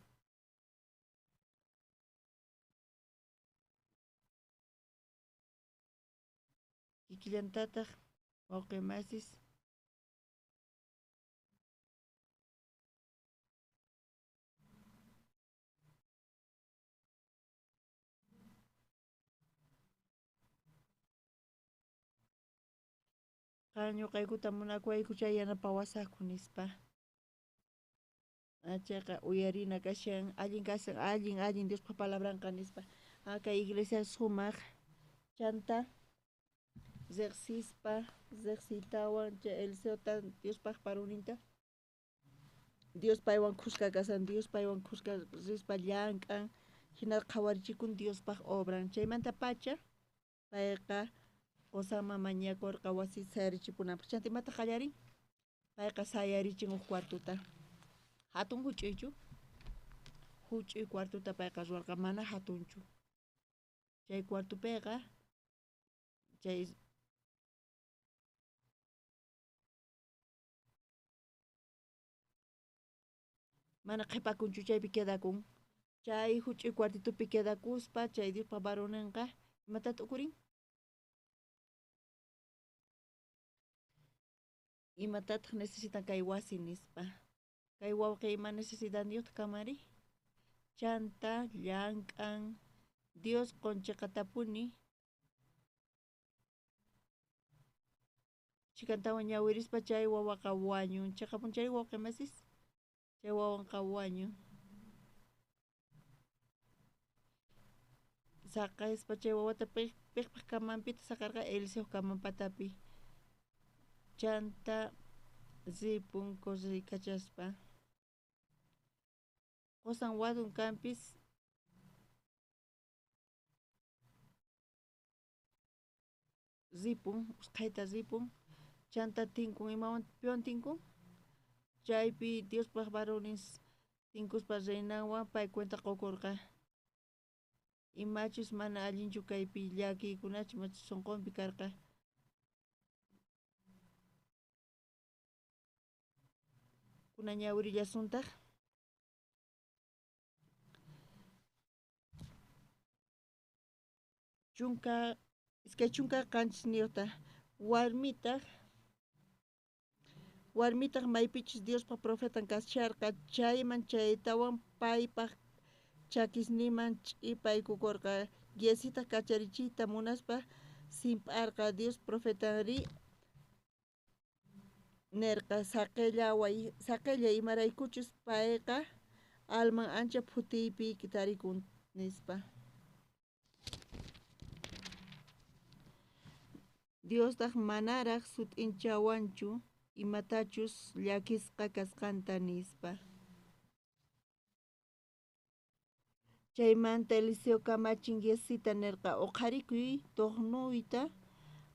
Kikillantataq wawqi masis Qan ñuqaykuta munakuwayku chay yanapawasaqku nispa. Chayqa uyarina kashan, allin kashan, allin allin Diospa palabranqa nispa. Kay iglesia sumaq chanta riqsispa, riqsiytawan chay Eliseota Diospaj varonninta Dios paywan khuska kashan, Dios paywan khuska rispa llank'an, jina qhawarichikun Diospaj obran. Chaymantapacha payqa qosanman mañakorqa wasita sayarichipunanpaj. Chanta imataq qallarin? Payqa sayarichin uj cuartota. Hatun huch'uychu? Huch'uy cuartota payqa ruwarqa, mana hatunchu. Chay cuartopiqa chay mana qhipakunchu, chaypi quedakun. Chay huch'uy cuartitopi quedakuspa chay Diospa varoninqa imatataq t'ukurin? Imatataq necesitan kay wasi nispa. Kay wawqi ima necesidadniyuqtaq kanmanri? Chanta llank'an Dios qunchiqatapuni chhikantawan ñawirispa chay wawaqa wañun. Chiqapunchari wawqi masis? Chay wawanqa wañun. Saqespa chay wawata piqpaq kamanpitaq saqarqa? Eliseoj kaman patapi. Chanta ripun correykachaspa. Qosan wadun kanpis ripun, usqhayta ripun. Chanta tinkun imawan piwan tinkun? Chaypi Diospaj varonin tinkuspa reinanwan pay cuenta qukurqa. Imachus mana allinchu kaypi llakiykunachu imachus sunqunpi karqa. Kunan ñawirillasuntaq. Chunka 27niyuqta warmitaq maypichus Diospa profetan kasharqa chayman chaytawan paypaj chakisninman ch'ipaykukorqa. Giezitaq kacharichiyta munaspa simp'arqa. Dios profetanrí nerqa: saqellay, imaraykuchus payqa alman ancha phutiypi tarikun nispa. Diostaj manaraj sut'inchawanchu imatachus llakisqa kasqanta nispa. Chaymanta Eliseo kamachin Giezita nerqa: Oqharikuy tojnuyta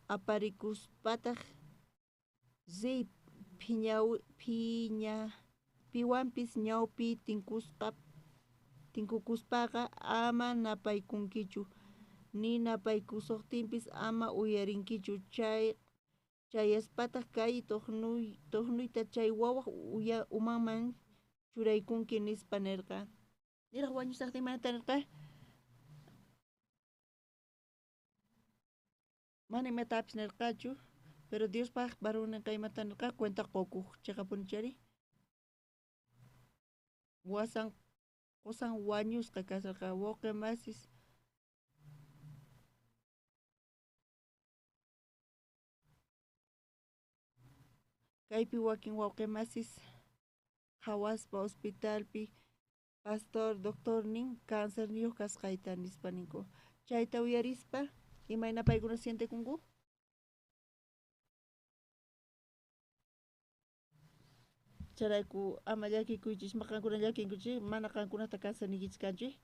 aparikuspataj riy, piwanpis ñawpi tinkukuspaqa ama napaykunkichu, ni napaykusojtinpis ama uyarinkichu. Chayaspataj kay tojnuyta chay wawaj umanman churaykunki nispa nerqa. Niraj wañusajtin imanata nerqa? Mana imatapis nerqachu, pero Diospaj varonninqa imata nerqa? Cuenta qukuq. Chiqapuni chayri? Qosan wañusqa kasharqa. Wawqi masis kaypi wakin wawqi masis qhawaspa hospitalpi pastor doctornin cancerniyuq kasqayta nispa ninku. Chayta uyarispa imayna paykuna sientekunku? Chayrayku ama llakikuychis, ma qankuna llakinkuchis, mana qankunata cáncer niykichis kanchis,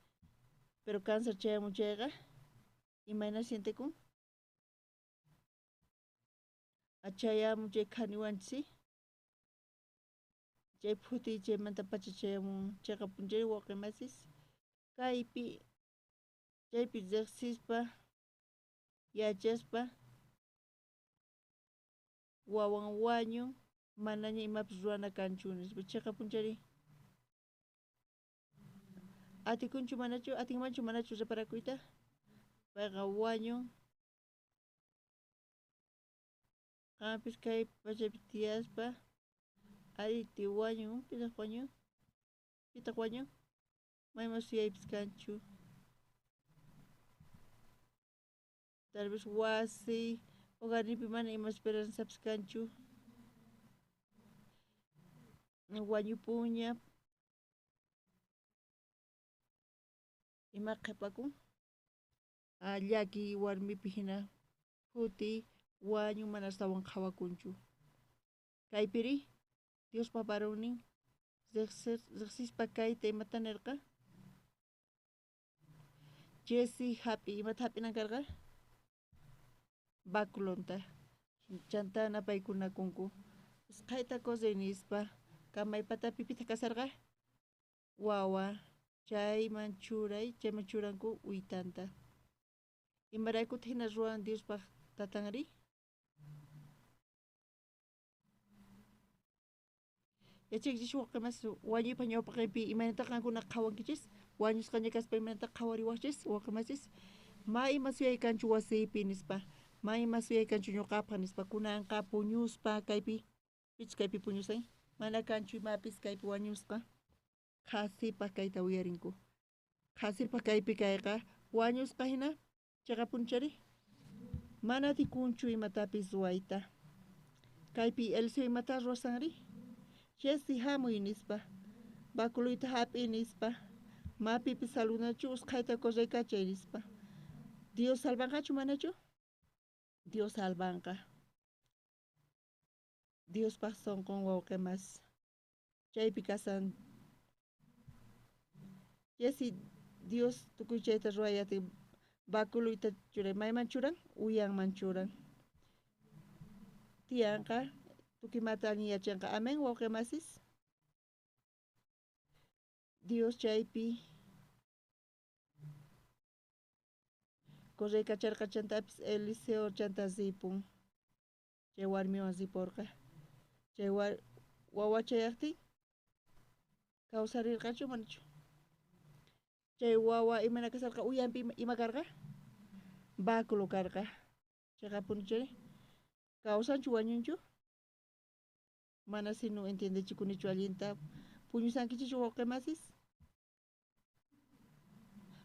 pero cáncer chayamun chayqa imayna sientekun? Chayamun chay khaniwanchis, chay phutiy chaymantapacha chayamun chiqapunchay wawqi masis. Kaypi chaypi riqsispa yachaspa wawan wañun, manaña imapis ruwana kanchu nispa. Chiqapunchari? Atikunchu manachu? Atinmanchu manachu reparakuyta? Payqa wañun. Qampis kay pachapi tiyaspa ariti wañun. Pitaq wañun? Pitaq wañun? Mayman suyaypis kanchu. Tal vez wasi Hogarninpi mana ima esperanzapis kanchu. Wañupuña. Ima qhipakun? Llaki warmipi hina phutiy wañun mana astawan qhawakunchu. Kaypiri Diospa varonnin riqsispa kayta imata nerqa? Jesse hap'iy imata hap'inan karqa? Baculonta. Chantá napaykunakunku. Usqhayta correy nispa. Kamay patapi pitaq kasarqa? Wawa. Chayman churay, chayman churanku uytanta. Imaraykutaq hina ruwan Diospaq tatanri? Yachaykichis wawqimas wañuypa ñawpaqenpi imaynata qankuna qhawankichis? Wañusqaña kaspa imaynata qhawariwaqchis wawqimasis? Ma ima suyay kanchu wasiypi nispa, ma ima suyay kanchu ñuqapaq nispa, kunanqa puñuspa kaypi, pichus kaypi puñusan, mana kanchu imapis kaypi wañusqa, qhasipaq kayta uyarinku. Qhasipaq kaypi kayqa wañusqa hina cheqapunchari, mana atikunchu imatapis ruwayta. Kaypi Eliseo imata ruwasanri? Jesse hamuy nispa, baculuyta hap'iy nispa, ma pipis saludachu usqhayta correykachay nispa. Dios salvanqachu manachu? Dios salvanqa. Diospaq sonqon wawqimas. Chaypi kasan. Jesse Dios tukuy chayta ruway atin baculuyta churay. Mayman churan? Uyanman churan. Tiyanqa tukuymata allin yachanqa. Amén, wawqimasis. Dios chaypi correykacharqa chantapis Eliseo chanta ripun. Chay warmiwan riporqa. Chay wawa chayaqtin kawsarirqachu manachu? Chay wawa imayna kasarqa uyanpi ima karqa? Báculo karqa. Chayqapuni chay kawsanchu wañunchu? Mana sino entiendechikunichu allinta. Puñusankichichu wawqimasis?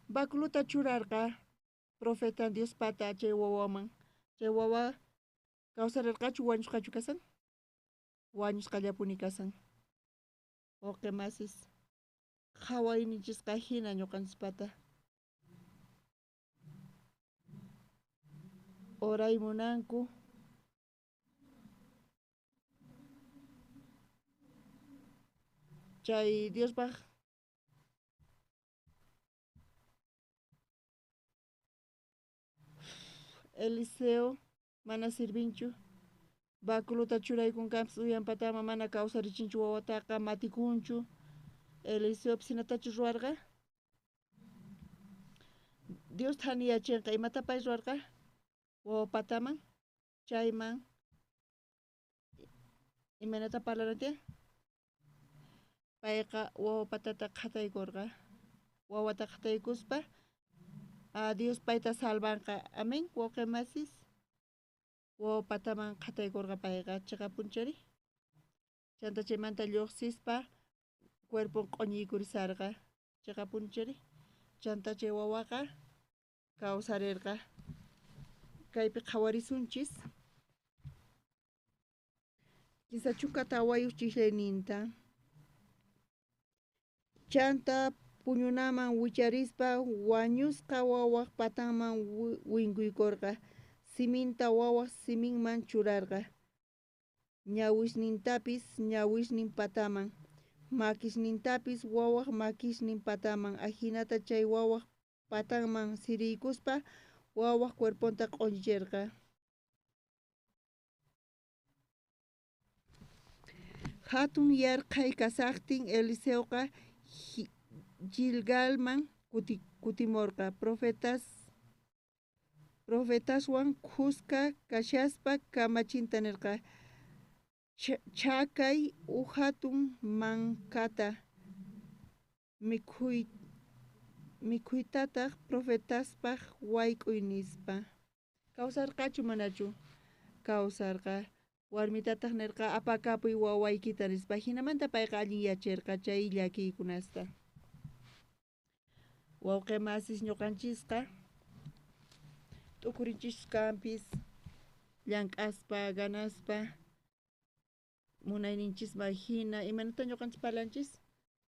Báculota churarqa profeta Diospata chay wawaman. Chay wawa kawsarirqachu wañusqachu kasan? Wañusqallapuni kasan. Wawqimasis, qhawayninchisqa hina ñuqanchispata. Oray munanku. Chay Diospaq Eliseo mana sirvinchu. Báculota churaykunkanpis uyanpatama mana kawsarichinchu wawataqa matikunchu. Eliseopis hinatachu ruwarqa? Dios thaniyachinqa imata pay ruwarqa? Wawapataman chayman imaynata parlaran tiyan? Payqa wawapatata qhataykurqa. Wawata qhataykuspa Dios payta salvanqa. Amén, wawqimasis. Wawapataman qhataykurqa payqa cheqapunchari. Chanta chaymanta lluqsispa cuerpon q'uñiykurisarqa cheqapunchari. Chanta chay wawaqa kawsarirqa. Kaypi qhawarisunchis. 34 chislayninta. Chanta puñunaman wicharispa wañusqa wawaj patanman winkuykorqa. Siminta wawaj siminman churarqa. Ñawisnintapis ñawisnin pataman. Makisnintapis wawaj makisnin pataman. Ajinata chay wawaj patanman siriykuspa wawaj cuerponta q'oñicherqa. Hatun yarqhay kasaqtin Eliseoqa Gilgalman kutimorqa. Profetaswan khuska kashaspa kamachinta nerqa: Chakay uj hatun mankata mikhuytataj profetaspaj wayk'uy nispa. Kawsarqachu manachu? Kawsarqa. Warmitataj nerqa apakapuy wawaykita nispa. Jinamanta payqa allin yacherqa chay llakiykunasta. Wawqimasis ñuqanchisqa t'ukurinchis kanpis llank'aspa ganaspa munayninchisman hina imaynata ñuqanchis parlanchis?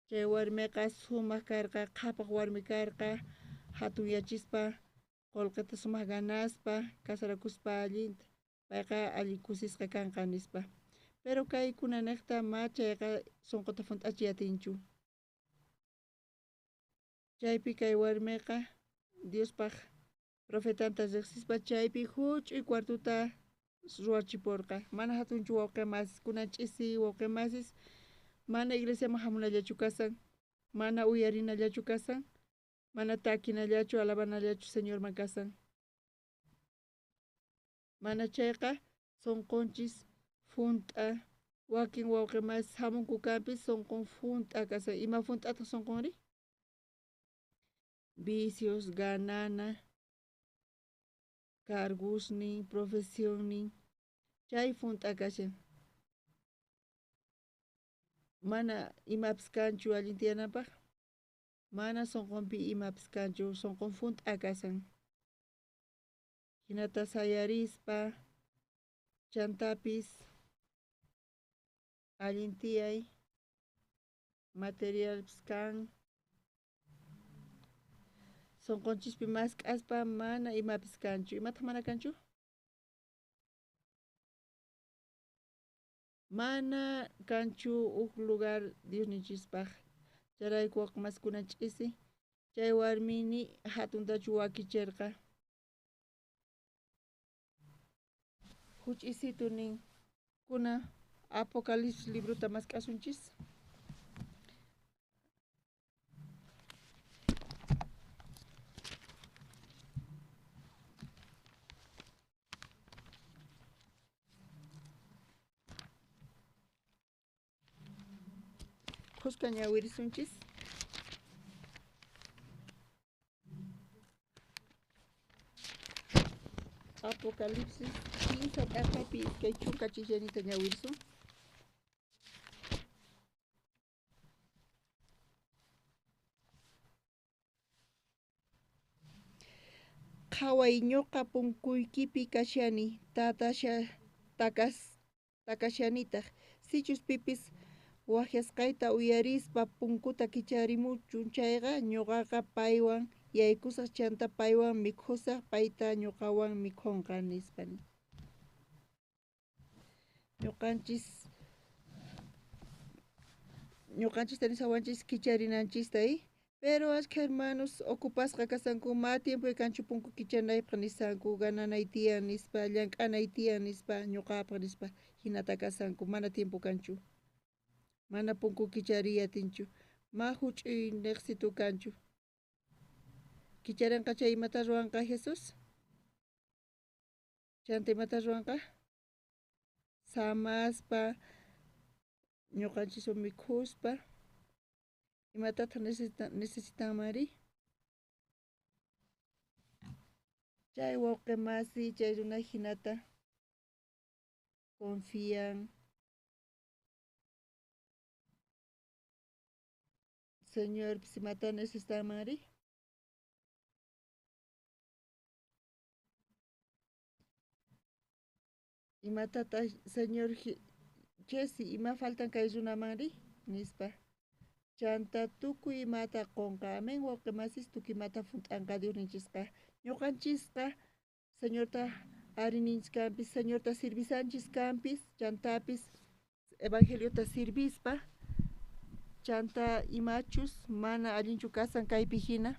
Chay warmiqa sumaq karqa, qhapaq warmi karqa, hatunyachispa qullqita sumaq ganaspa, kasarakuspa allinta, payqa allin kusisqa kanqa nispa. Pero kay kunanejta ma chayqa sunquta hunt'achiy atinchu. Chaypi kay warmiqa Diospaq profetanta riqsispa chaypi huch'uy cuartuta ruwachiporqa. Mana hatunchu wawqi masis, kunan ch'isi wawqi masis, mana iglesiaman hamunallachu kasan, mana uyarinallachu kasan, mana takinallachu, alabanallachu Señorman kasan. Mana chayqa sunqunchis hunt'a, wakin wawqi masis hamunku kanpis sunqun hunt'a kasan. Ima hunt'ataq sunqunri? Vicios, ganana, cargosnin, profesionnin, chay hunt'a kashan. Mana imapis kanchu allin tiyananpaq, mana sunqunpi imapis kanchu, sunqun hunt'a kasan. Hinata sayarispa, chantapis allin tiyay, materialpis kan, sunqunchispi mask'aspa mana imapis kanchu. Imataq mana kanchu? Mana kanchu huk lugar Diosninchispaq. Chayrayku waqmaskunan ch'isi, chay warmini hatuntachu wakichirqa. Huch'isitu nin, kuna Apocalipsis libruta mask'asunchis. Khuska ñawirisunchis. Apocalipsis 15 t'aqapi 20 chillanita ñawirisun. Qhaway ñuqa punkuykipi kashani, takashanitaq. Sichus pipis waqyasqayta uyarispa punkuta kicharimuchun chayqa, ñuqaqa paywan yaykusaq, chanta paywan mikhusaq, payta ñuqawan mikhunqa, nispa. Ñuqanchista nisawanchis kicharinanchista, Pero ashkha hermanos ocupasqa kasanku, ma tiempo kanchu punku kichanaypaq nisanku, gananay tiyan nispa, llank'anay tiyan nispa, ñuqapaq nispa, hinata kasanku, mana tiempo kanchu. Mana punku kichariy atinchu, ma huch'uy niqsitu kanchu. Kicharinqa chay imata ruwanqa Jesús? Chanta imata ruwanqa? Samaspa, ñuqanchiswan mikhuspa, imatataq necesitanmanri? Chay wawqi masi, chay runa hinata confian. Señor, imata necesitanmanri? Imatataq Señor Jesse, ima faltan kay runamanri? Nispa. Chanta tukuy imata qunqa. Amén, wawqi masis, tukuy imata hunt'anqa Diosninchisqa. Ñuqanchisqa Señorta arininchis kanpis, Señorta sirvisanchis kanpis, chantapis evangeliota sirvispa, chanta imachus mana allinchu kasan kaypi hina.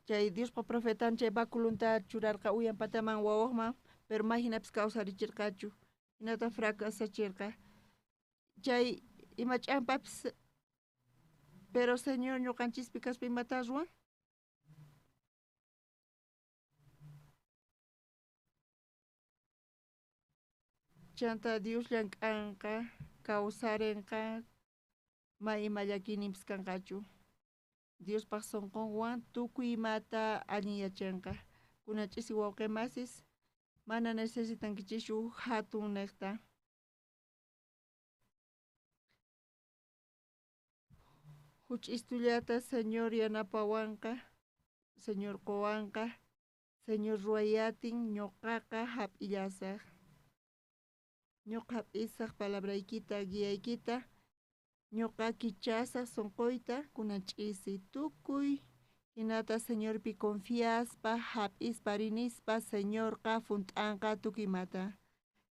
Chay Diospa profetan chay baculunta churarqa uyan pataman wawaqman, pero ma hinapis kawsarichirqachu, hinata fracasachirqa. Chay ima ch'ampapis, pero Señor ñuqanchispi kaspa imata ruwan? Chanta Dios llank'anqa, kawsarinqa, ma ima llakiyninpis kanqachu. Diospaq sunqunwan tukuy imata allin yachanqa. Kunan ch'isi wawqi masis, mana necesitankichischu hatun niqta. Huch'istullata Señor yanapawanqa, Señor quwanqa, Señor ruwayatin ñuqaqa hap'illasaj. Ñuqa hap'isaj palabraykita guiaykita, ñuqa kichasaj sunquyta kunan ch'isi tukuy hinata Señorpi confiaspa hap'ispa rinispa Señorqa junt'anqa tukuy imata.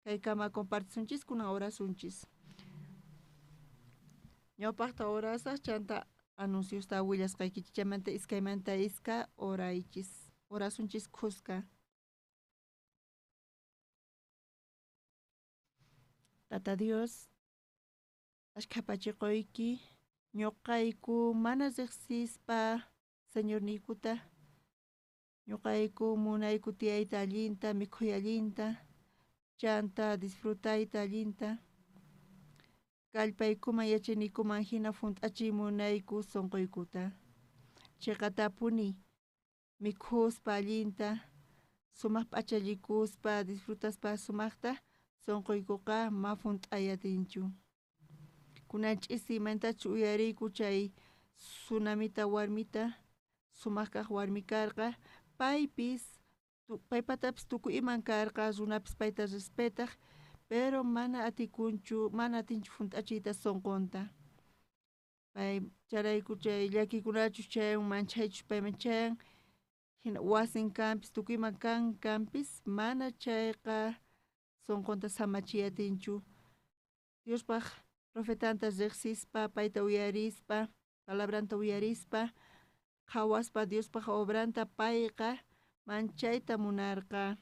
Kaykama compartisunchis kunan orasunchis. Ñawpaqta orasaj chanta anunciosta willasqaykichis chaymanta iskaymanta iska oraychis orasunchis khuska. Tata Dios, ashkhapachiquyki ñuqayku mana riqsispa Señorniykuta, ñuqayku munayku tiyayta allinta, mikhuy allinta, chanta disfrutayta allinta, kallpaykuman yachayniykuman hina junt'achiy munayku sunquykuta. Chiqatapuni mikhuspa allinta, sumaq p'achallikuspa disfrutaspa sumaqta sunquykuqa ma junt'ayatinchu. Kunan ch'isimantachu uyariyku chay tsunamita warmita, sumaq kaq warmi karqa, paypis paypatapis tukuy iman karqa, runapis payta respetaq, pero mana atikunchu, mana atinchu junt'achiyta sunqunta. Pay chayrayku chay llakikunachus chayan manchaychus payman chayan, hina wasin kanpis tukuy iman kan kanpis, mana chayqa sunqunta samachiy atinchu. Diospaq profetanta riqsispa, payta uyarispa, palabranta uyarispa, qhawaspa Diospaq obranta payqa manchayta munarqa.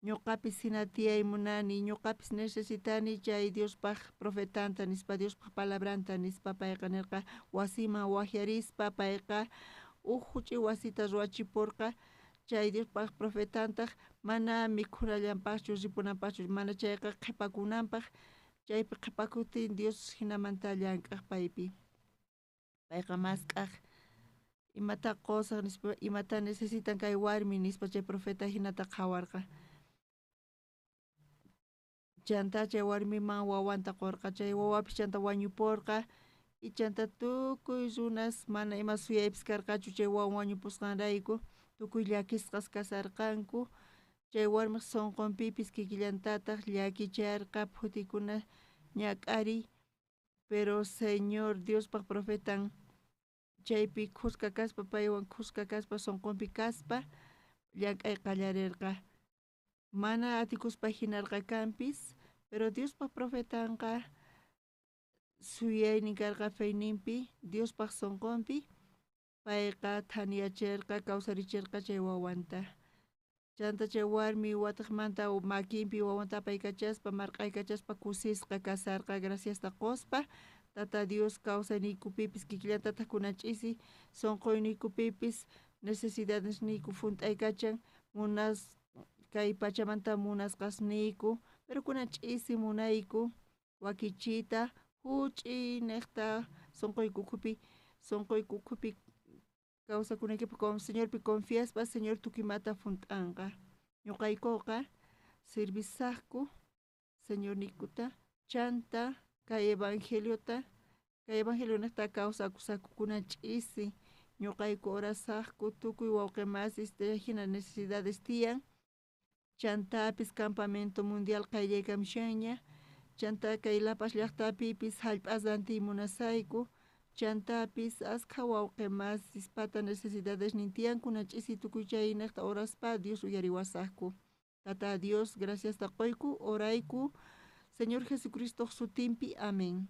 Ñuqapis hina tiyay munani, ñuqapis necesitani chay Diospaq profetanta nispa, Diospaq palabranta nispa payqa nirqa wasiman waqyarispa payqa uj huch'uy wasita ruwachipurqa chay Diospaq profetantaq mana mikhunallanpaqchu ripunanpaqchu mana chayqa qhipakunanpaq, chaypi qhipakutin Dios hinamanta llank'aq paypi. Payqa mask'aq imata qusaq nispa, imata necesitan kay warmi nispa chay profeta hinata qhawarqa. Chanta chay warmiman wawanta qurqa, chay wawapis chanta wañupurqa, y chanta tukuy runas mana ima suyaypis karqachu chay wawan wañupusqanrayku, tukuy llakisqas kasarqanku, chay warmiq sunqunpipis kikillantataq llakicharqa phutikuna ñak'ariy, pero Señor Diospaq profetan chaypi khuska kaspa paywan khuska kaspa sunqunpi kaspa llank'ay qallarirqa. Mana atikuspa hinarqa kanpis, pero Diospaq profetanqa suyaynin karqa feyninpi, Diospaq sunqunpi, payqa thaniyachirqa, kawsarichirqa chay wawanta. Chanta chay warmi wataqmanta makinpi wawanta apaykachaspa, marq'aykachaspa kusisqa kasarqa, graciasta quspa, Tata Dios kawsayniykupipis kikillantataq kunan ch'isi sunquyniykupipas necesidadesniyku junt'aykachan, munas kay pachamanta munasqasniyku, pero kunan ch'isi munayku wakichiyta huch'iy niqta sunquyku ukhupi, sunquyku ukhupi kawsakunaykipaq Señorpi confiaspa Señor tukuy imata junt'anqa. Ñuqaykuqa servisaqku Señorniykuta chanta kay evangeliota, kay evangelio niqta kawsakusaqku kunan ch'isi ñuqayku orasaqku tukuy wawqi masis hina necesidades tiyan, chantapis campamento mundial qayllaykamushanña, chanta kay La Paz llaqtapipis hallp'as rantiy munasayku, chantapis askha wawqi masis pata necesidadesnin tiyan kunan ch'isi tukuy chay niqta oraspa Dios uyariwasaqku. Tata Dios, graciasta qoyku, orayku, Señor Jesucristo sutinpi, amén.